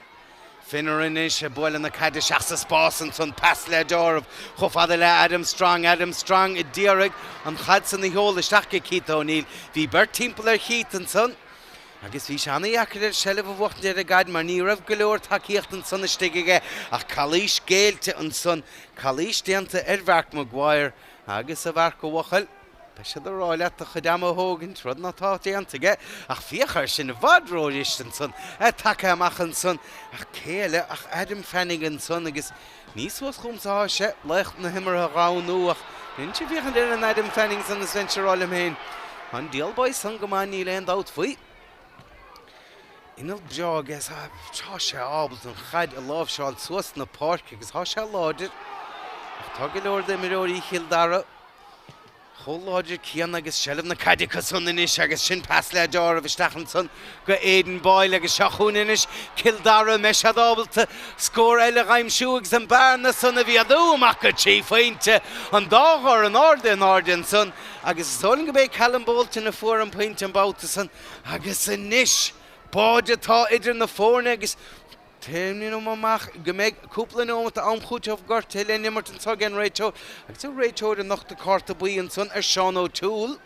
Finneran anois ag bualadh na caide isteach sa spás ansan, pas le deáramh chomh fada le Adam Strong, Adam Strong a d'iarraidh an chaid san a sheoladh isteach go Keith O'Neill. Bhí beirt timpeall ar Keith ansan agus bhí sé ana-dheacair air seilbh a bhuachtaint ar an gcaid mar ní raibh go leor tacaíocht ansan istigh aige ach calaois géillte ansan, calaois déanta ar Mhark Maguire agus a Mharc a bhuachaill. Beidh siad ag rá leat do chuid ama a thógaint, rud ná tá déanta aige, ach féach air sin, i bhfad ró-rist ansan, é tagtha amach ansan, ach cé eile ach Adam Fanning ansan agus ní suas chugamsa atá sé, laoch na himeartha a roghnú, ach bheinnse ag féachaint ar an Adam Fanning san is bheinnse ag rá liom féin. Tá an diabhal boy san go maith níl aon dabht faoi. Inneall breá aige is tá sé ábalta an chaid a láimhseáil suas na páirce agus tá sé láidir. Ach tá go leor d'imreoirí Chill Dara chomh láidir céanna agus seilbh na caide acu san anois agus sin pas le deáramh isteach ansan go Aidan Boyle agus seo chugainn anois Cill Dara, an mbeidh siad ábalta scór eile a dh'aimsiú agus an bearna san a mhéadú amach go 3 phointe, an dá dhorn ardaithe in airde ansan agus is dóigh liom go b'é Callum Bolton a fuair an pointe an babhta san agus anois báide atá idir na foirne agus Tuairimím amach go mbeidh cúpla nóimeat d'am chúitimh gortaithe le n-imirt anso ag an réiteoir agus an réiteoir ag nochtadh cárta buí ansan ar Seán O'Toole.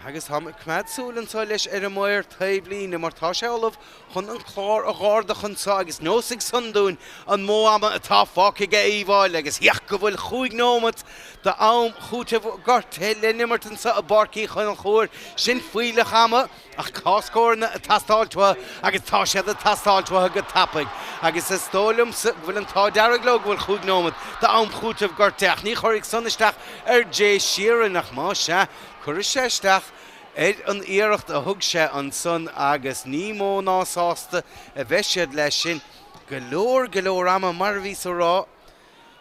Agus táim ag coimeád súil anso leis ar an maor taobhlíne mar tá sé ullamh chun an clár a dh'ardach anso agus neosfaidh san dúinn an mó ama atá fágtha aige Uíbh Fhailí agus féach go bhfuil chúig nóimeat d'am chúitimh gortaithe le n-imirt anso i bPáirc Uí Chonchúir. Sin fuílleach ama. Ach tá scóranna ag teastáilt uathu agus tá siad ag teastáilt uathu go tapaidh. Agus is dóigh liomsa go bhfuil an t-ádh dearg leo go bhfuil chúig nóimeat d'am chúitimh gortaithe ach ní chuirfidh san isteach ar Jay Sheerin ach má sea, cuirfidh sé isteach ar an iarracht a thug sé ansan agus ní mó ná sásta a bheidh siad leis sin. Go leor, go leor ama mar a bhíos a rá.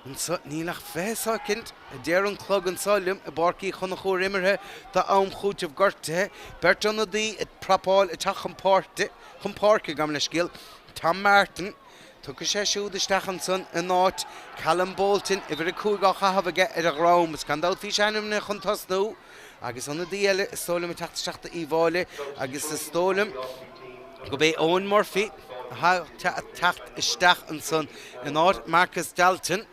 Anso, níl ach 20 soicind, a deir an clog anso liom i bPáirc Uí Chonchúir imeartha d'am chúitimh gortaithe, beirt ionadaí ag prapáil ag teacht chun páirte, chun páirce, gabh mo leithscéal, Tom Martin, tiocfaidh sé siúd isteach ansan in áit Callum Bolton, uimhir 5 á chaitheamh aige ar a dhrom, is gan dabht bhí sé ainmnithe chun tosnú, agus ionadaí eile is dóigh liom ag teacht isteach d'Uíbh Fhailí agus is dóigh liom gurb é Eoin Murphy atá ag teacht isteach ansan in áit Marcus Dalton.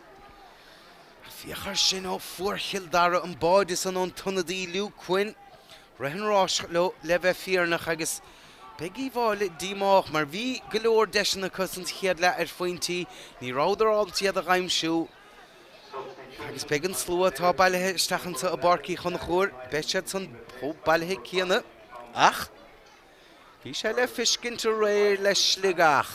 Féach air sin ó fuair Chill Dara an báide san ón t-ionadaí Luke Quinn. Rith an rás leo le bheith fírinneach agus beidh Uíbh Fhailí díomách mar bhí go leor deiseanna acu san chéad leath ar phointí, ní rabhadar ábalta iad a dh'aimsiú. Agus beidh an slua atá bailithe isteach anso i bPáirc Uí Chonchúir, beidh siad san chomh bailithe céanna. Ach bhí sé le feiscint aréir le Sligeach.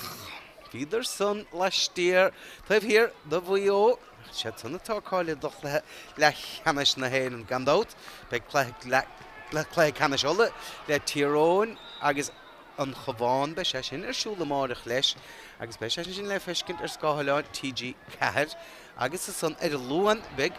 Bhíodar san laistiar, taobh thiar de Mhaigh Eo. Ach siad san atá cáilithe do chluiche leathcheannais na hÉireann. Gan dabht, beidh cluiche ceannais Uladh le Tír Eoghain agus an Chabhán. Beidh sé sin ar siúl amáireach leis agus beidh sé sin le feiscint ar scáileán TG4 agus ansan ar an Luan beidh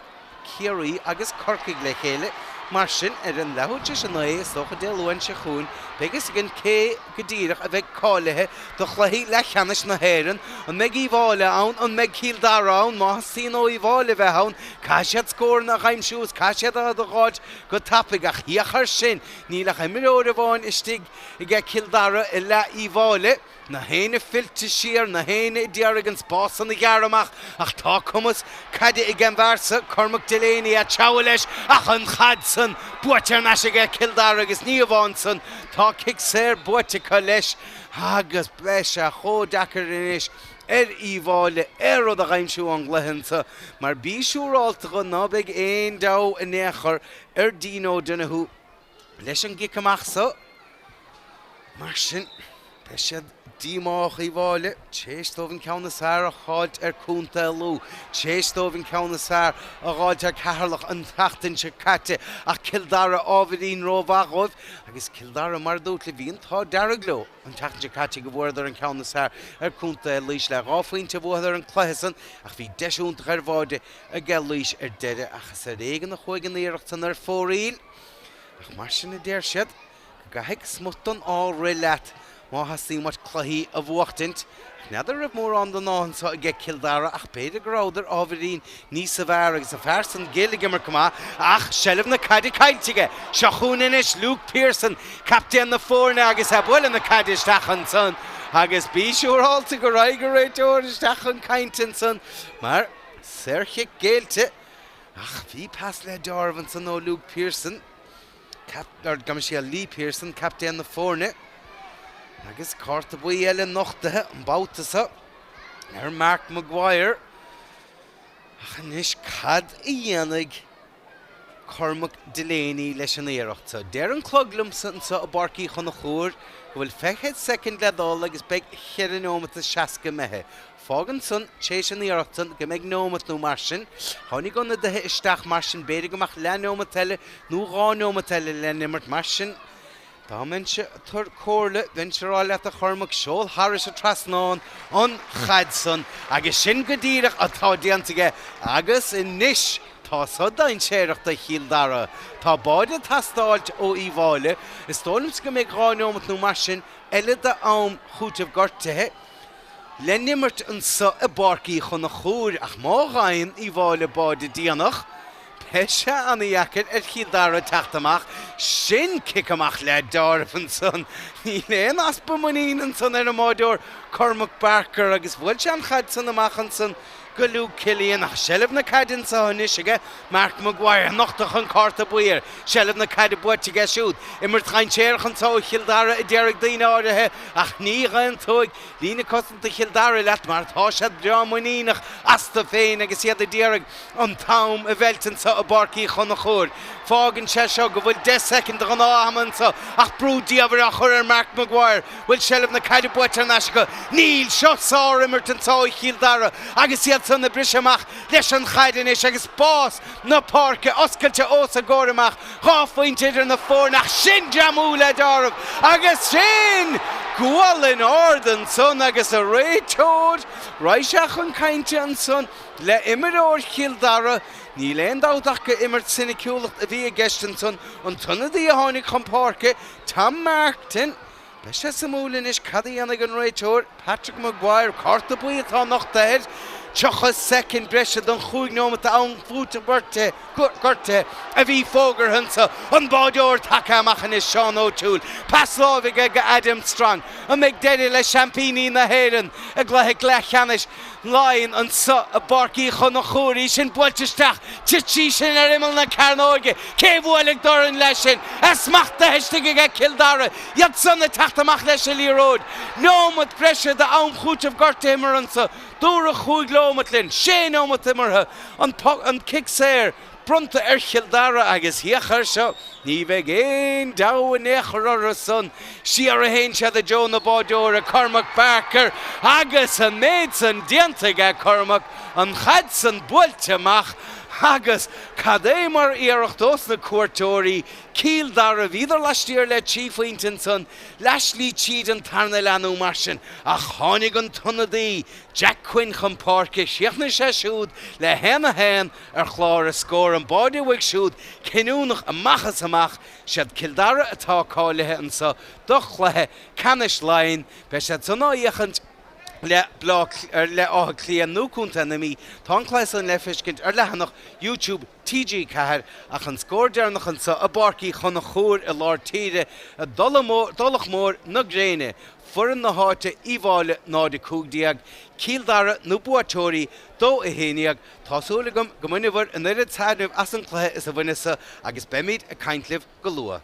Ciarraí agus Corcaigh le chéile. Mar sin ar an leathuair tar éis a 9, is dócha Dé Luain seo chugainn, beidh fhios againn cé go díreach a bheidh cáilithe do chluichí leathcheannais na hÉireann. An mbeidh Uíbh Fhailí ann? An mbeidh Cill Dara ann? Má theastaíonn ó Uíbh Fhailí a bheith ann, caithfidh siad scóranna a dh'aimsiú is caithfidh siad iad a dh'fháilt go tapaidh. Ach féach air sin, níl ach imreoir amháin istigh aige Cill Dara i leath Uíbh Fhailí, na héinne fillte siar, na héinne a d'iarraidh an spás san a ghearradh amach ach tá cumas caide ag an bhfear so, Cormac Delaney, ag treabhadh leis ach an chaid san buaite thar n-ais aige Cill Dara agus ní amháin san, tá cic saor buaite acu leis agus beidh sé chomh deacair anois ar Uíbh Fhailí aon rud a dh'aimsiú ón gcluiche anso mar bí siúrálta dhe ná beidh aon deabhadh in aon chor ar Dean O'Donoghue leis an gcic amach so. Mar sin, beidh siad díomách Uíbh Fhailí, tar éis dóibh an ceann is fearr a dh'fháilt ar Contae Lú, tar éis dóibh an ceann is fearr a dh'fháilt ar Ceatharlach an tseachtain seo caite, ach Cill Dara ábhairín rómhaith dhóibh. Agus Cill Dara, mar a dúirt libh, bhí an t-ádh dearg leo an tseachtain seo caite go bhfuaireadar an ceann is fearr ar Contae Laois le 2 phointe a bhuadar an cluiche san, ach bhí deis iontach ar bháide aige Laois ar deireadh ach is ar éigean a chuaigh an iarracht san ar fóraoil. Ach mar sin a deir siad, go gcaithfidh smut den ádh rith leat má theastaíonn uait cluichí a bhuachtaint. N'fheadar raibh mórán den ádh anso aige Cill Dara ach b'fhéidir go rabhadar ábhairín níosa bhfearr agus an fear san Gill ag imirt go maith ach seilbh na caide caillte aige. Seo chugainn anois Luke Pearson, captaen na foirne agus é ag bualadh na caide isteach ansan agus bí siúrálta go raghaidh an réiteoir isteach chun cainte ansan mar saorchic géillte Ach bhí pas le deáramh ansan ó Luke Pearson, or gabh mo leithscéal, Lee Pearson, captaen na foirne, agus cárta buí eile nochtaithe an babhta seo ar Mark Maguire. Ach anois cad a dhéanfaidh Cormac Delaney leis an iarracht seo? Deir an clog liomsa anseo i bPáirc Uí Chonchúir go bhfuil 20 soicind le dul agus beidh cheithre neomat is 60 imithe. Fágann san, tar éis an iarracht san, go mbeidh neomat nó mar sin. Tháinig ionadaithe isteach mar sin b'fhéidir go mbeadh leathneomat eile nó dhá neomat eile le n-imirt mar sin. Dá mbeinnse ag tabhairt comhairle, bheinnse ag rá leat a Chormaic, seol thairis an trasnán an chaid san, agus sin go díreach atá déanta aige, agus anois tá so dainséarach do Chill Dara. Tá báide ag teastáilt ó Uíbh Fháilí. Is dóigh liomsa go mbeidh 2 neomat nó mar sin eile d'am chúiteamh gortaithe le n-imirt anso i bPáirc Uí Chonchúir, ach má fhaigheann Uíbh Fháilí báide déanach, beidh sé ana-dheacair ar Chill Dara teacht amach. Sin cic amach le deáramh ansan. Níl aon easpa muinín ansan ar an mbáideoir Cormac Barker agus bhuail sé an chaid san amach ansan go Luke Killian ach seilbh na caide anso anois aige Mark Maguire. Nochtadh an cárta buí air. Seilbh na caide buaite aige siúd. Imirt dhainséarach anso ó Chill Dara a déarfaidh daoine áirithe ach ní dh'aontóidh líne cosanta Chill Dara leat mar tá siad breá muiníneach astu féin agus iad a d'iarraidh an t-am a mheilt anso i bPáirc Uí Chonchúir. Fágann sé seo go bhfuil 10 soicind de ghnáth-am anso ach brú diamhair á chur ar Mark Maguire. Bhfuil seilbh na caide buaite thar n-ais acu? Níl! Seo sár-imirt anso ó Chill Dara agus iad san ag briseadh amach leis an chaid anois agus spás na páirce oscailte os a gcomhair amach. 2 phointe idir na foirne ach sin greamú le deáramh agus sin gualainn ard ansan agus an réiteoir, raghaidh sé chun cainte ansan le imreoir Chill Dara. Níl aon dabht ach gur imirt soiniciúlacht a bhí i gceist ansan. An t-ionadaí a tháinig chun páirce, Tom Martin. Beidh sé suimiúil anois cad a dhéanfaidh an réiteoir, Patrick Maguire. Cárta buí atá nochta air. 30 soicind breise don chúig neomat am chúiteamh gortaithe a bhí fógartha anso. An báideoir tagtha amach anois, Seán O'Toole. Pas láimhe aige go Adam Strong. An mbeidh deireadh le seaimpíní na hÉireann i gcluiche leathcheannais Laighean anso i bPáirc Uí Chonchúir, í sin buailte isteach, thit sí sin ar imeall na cearnóige, cé bhuailfidh dorn leis sin? É smachtaithe istigh aige Cill Dara, iad san ag teacht amach leis an liathróid. Neomat breise d'am chúiteamh gortaithe imeartha anso, dúradh chúig neomat linn, sé neomat imeartha, an cic saor bronnta ar Chill Dara agus féach air seo, ní bheidh aon deabhadh in aon chor orthu san. Siar a théann siad i dtreo na báideora, Cormac Barker, agus an méid san déanta aige Cormac, an chaid san buailte amach agus cad é mar iarracht ós na cuairteoirí, Cill Dara, bhíodar laistiar le 3 phointe ansan, leathshlí tríd an tarna leath nó mar sin, ach tháinig an t-ionadaí, Jack Quinn chun páirce, chríochnaigh sé siúd le 1-1 ar chlár a scóir, an báide uaidh siúd cinniúnach amach is amach. Siad Cill Dara atá cáilithe anso do chluiche ceannais Laighean. Beidh siad san á fhéachaint le Bleá le Áth Cliath nó Contae na Mí. Tá an cluiche san le feiscint ar leathanach YouTube TG4 ach an scór deireanach anso i bPáirc Uí Chonchúir i lár tíre i dTulach Mhór na gréine. Foireann na háite Uíbh Fháilí 0-15, Cill Dara na buaiteoirí 2-11. Tá súil agam go mbainfear an oiread taitnimh as an cluiche is a bhaineas-sa agus beimid ag caint libh go luath.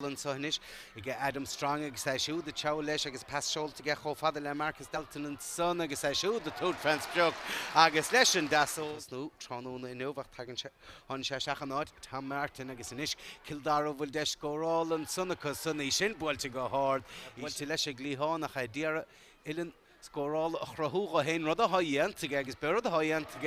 Anseo anois ag Adam Strong agus é siúd ag treabhadh leis agus pas seolta aige chomh fada le Marcus Dalton ansan agus é siúd ag tabhairt fén sprioc agus leis an deasós nó tráthnóna inniu ach tagann sé tháinig sé isteach in áit Tom Martin agus anois Cill Dara bhfuil deis scórála ansan acu san í sin buailte go hard buailte leis an gcliathán ach é d'iarraidh uillinn scórála a chruthú dho féin, rud atá dhéanta aige agus beidh rud atá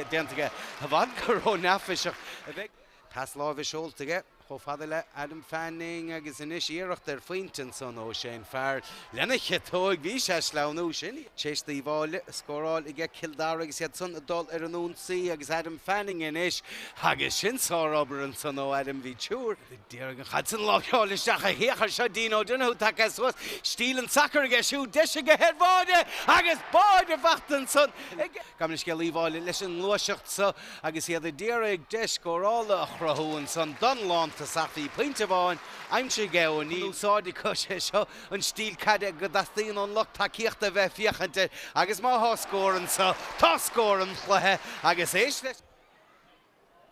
déanta aige i bhfad go ró-neafaiseach a bheidh. Pas láimhe seolta aige chomh fada le Adam Fanning agus anois iarracht ar phointe ansan ó Shane Farrell lena chiotóig. Bhí sé ag sleamhnú sin. Tar éis d'Uíbh Fháilí scóráil aige Cill Dara agus iad san ag dul ar an ionsaí agus Adam Fanning anois agus sin sárobair ansan ó Adam. Bhí triúr. D'iarraidh an chaid san a láimhseáil isteach ach féach air seo Dean O'Donoghue tagtha suas. Stíl an tsacair aige siúd, deis aige ar bháide agus báide faighte ansan ag. Gabh mo leithscéal Uíbh Fháilí leis an ngluaiseacht so agus iad ag d'iarraidh deis scórála a chruthú ansan don lántosach. Bhí pointe amháin aimsithe aige O'Neill. Úsáid acu sé seo an stíl caide go dteastaíonn ón lucht tacaíochta a bheith ag féachaint air agus má thá scór anso tá scór an chluiche agus éist leis.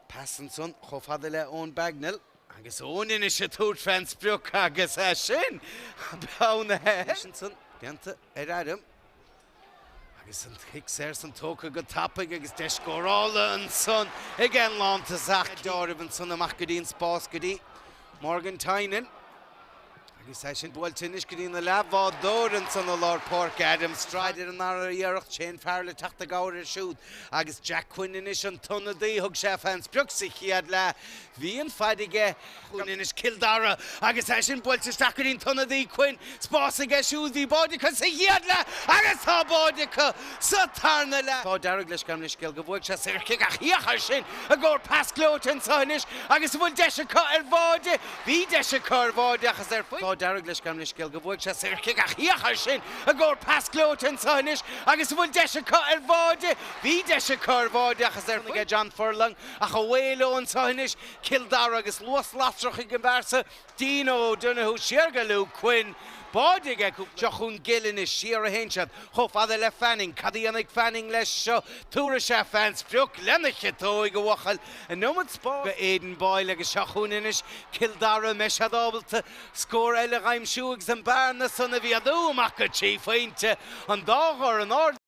Pas ansan chomh fada le Eoin Bagnall agus Eoin anois ag tabhairt fén sprioc agus é sin beannaithe. Anois ansan déanta ar Adam agus an cic saor san tógtha go tapaidh agus deis scórála ansan ag an lántosach. Deáramh ansan amach go dtí an spás go dtí Morgan Tynan. Agus é sin buailte anois go dtí na leathbhádóir ansan i lár páirce, Adam Stride ar an ndara iarracht, Shane Farrell ag teacht i gcabhair air siúd agus Jack Quinn anois an t-ionadaí, thug sé fén sprioc sa chéad leath, bhí an faid aige. Chugainn anois Cill Dara agus é sin buailte isteach go dtí an t-ionadaí Quinn, spás aige siúd, bhí báide acu sa chéad leath agus tá báide acu sa tarna leath. Tá dearg leis gabh mo leithscéal go bhfuair sé saorchic ach féach air sin i gcomhair pas gleoite anseo anois agus an bhfuil deis acu ar bháide? Bhí deis acu ar bháide ach is ar Tá dearg leis gabh mo leithscéal go bhfuair sé saorchic ach féach air sin i gcomhair pas gleoite anseo anois agus an bhfuil deis acu ar bháide? Bhí deis acu ar bháide ach is ar aige John Furlong ach away leo anseo anois Cill Dara agus luas lasrach ag an bhfear seo Dean O'Donoghue siar go Luke Quinn. Báide aige cúpla. Seo chugainn Gill anois, siar a théann siad chomh fada le Fanning. Cad a dhéanfaidh Fanning leis seo? Tabharfaidh sé fén sprioc lena chiotóig, a bhuachaill. An iomad spáis go Aidan Boyle agus seo chugainn anois Cill Dara. An mbeidh siad ábalta scór eile a aimsiú agus an bearna san a mhéadú amach go trí phointe? An dá ghorn ard.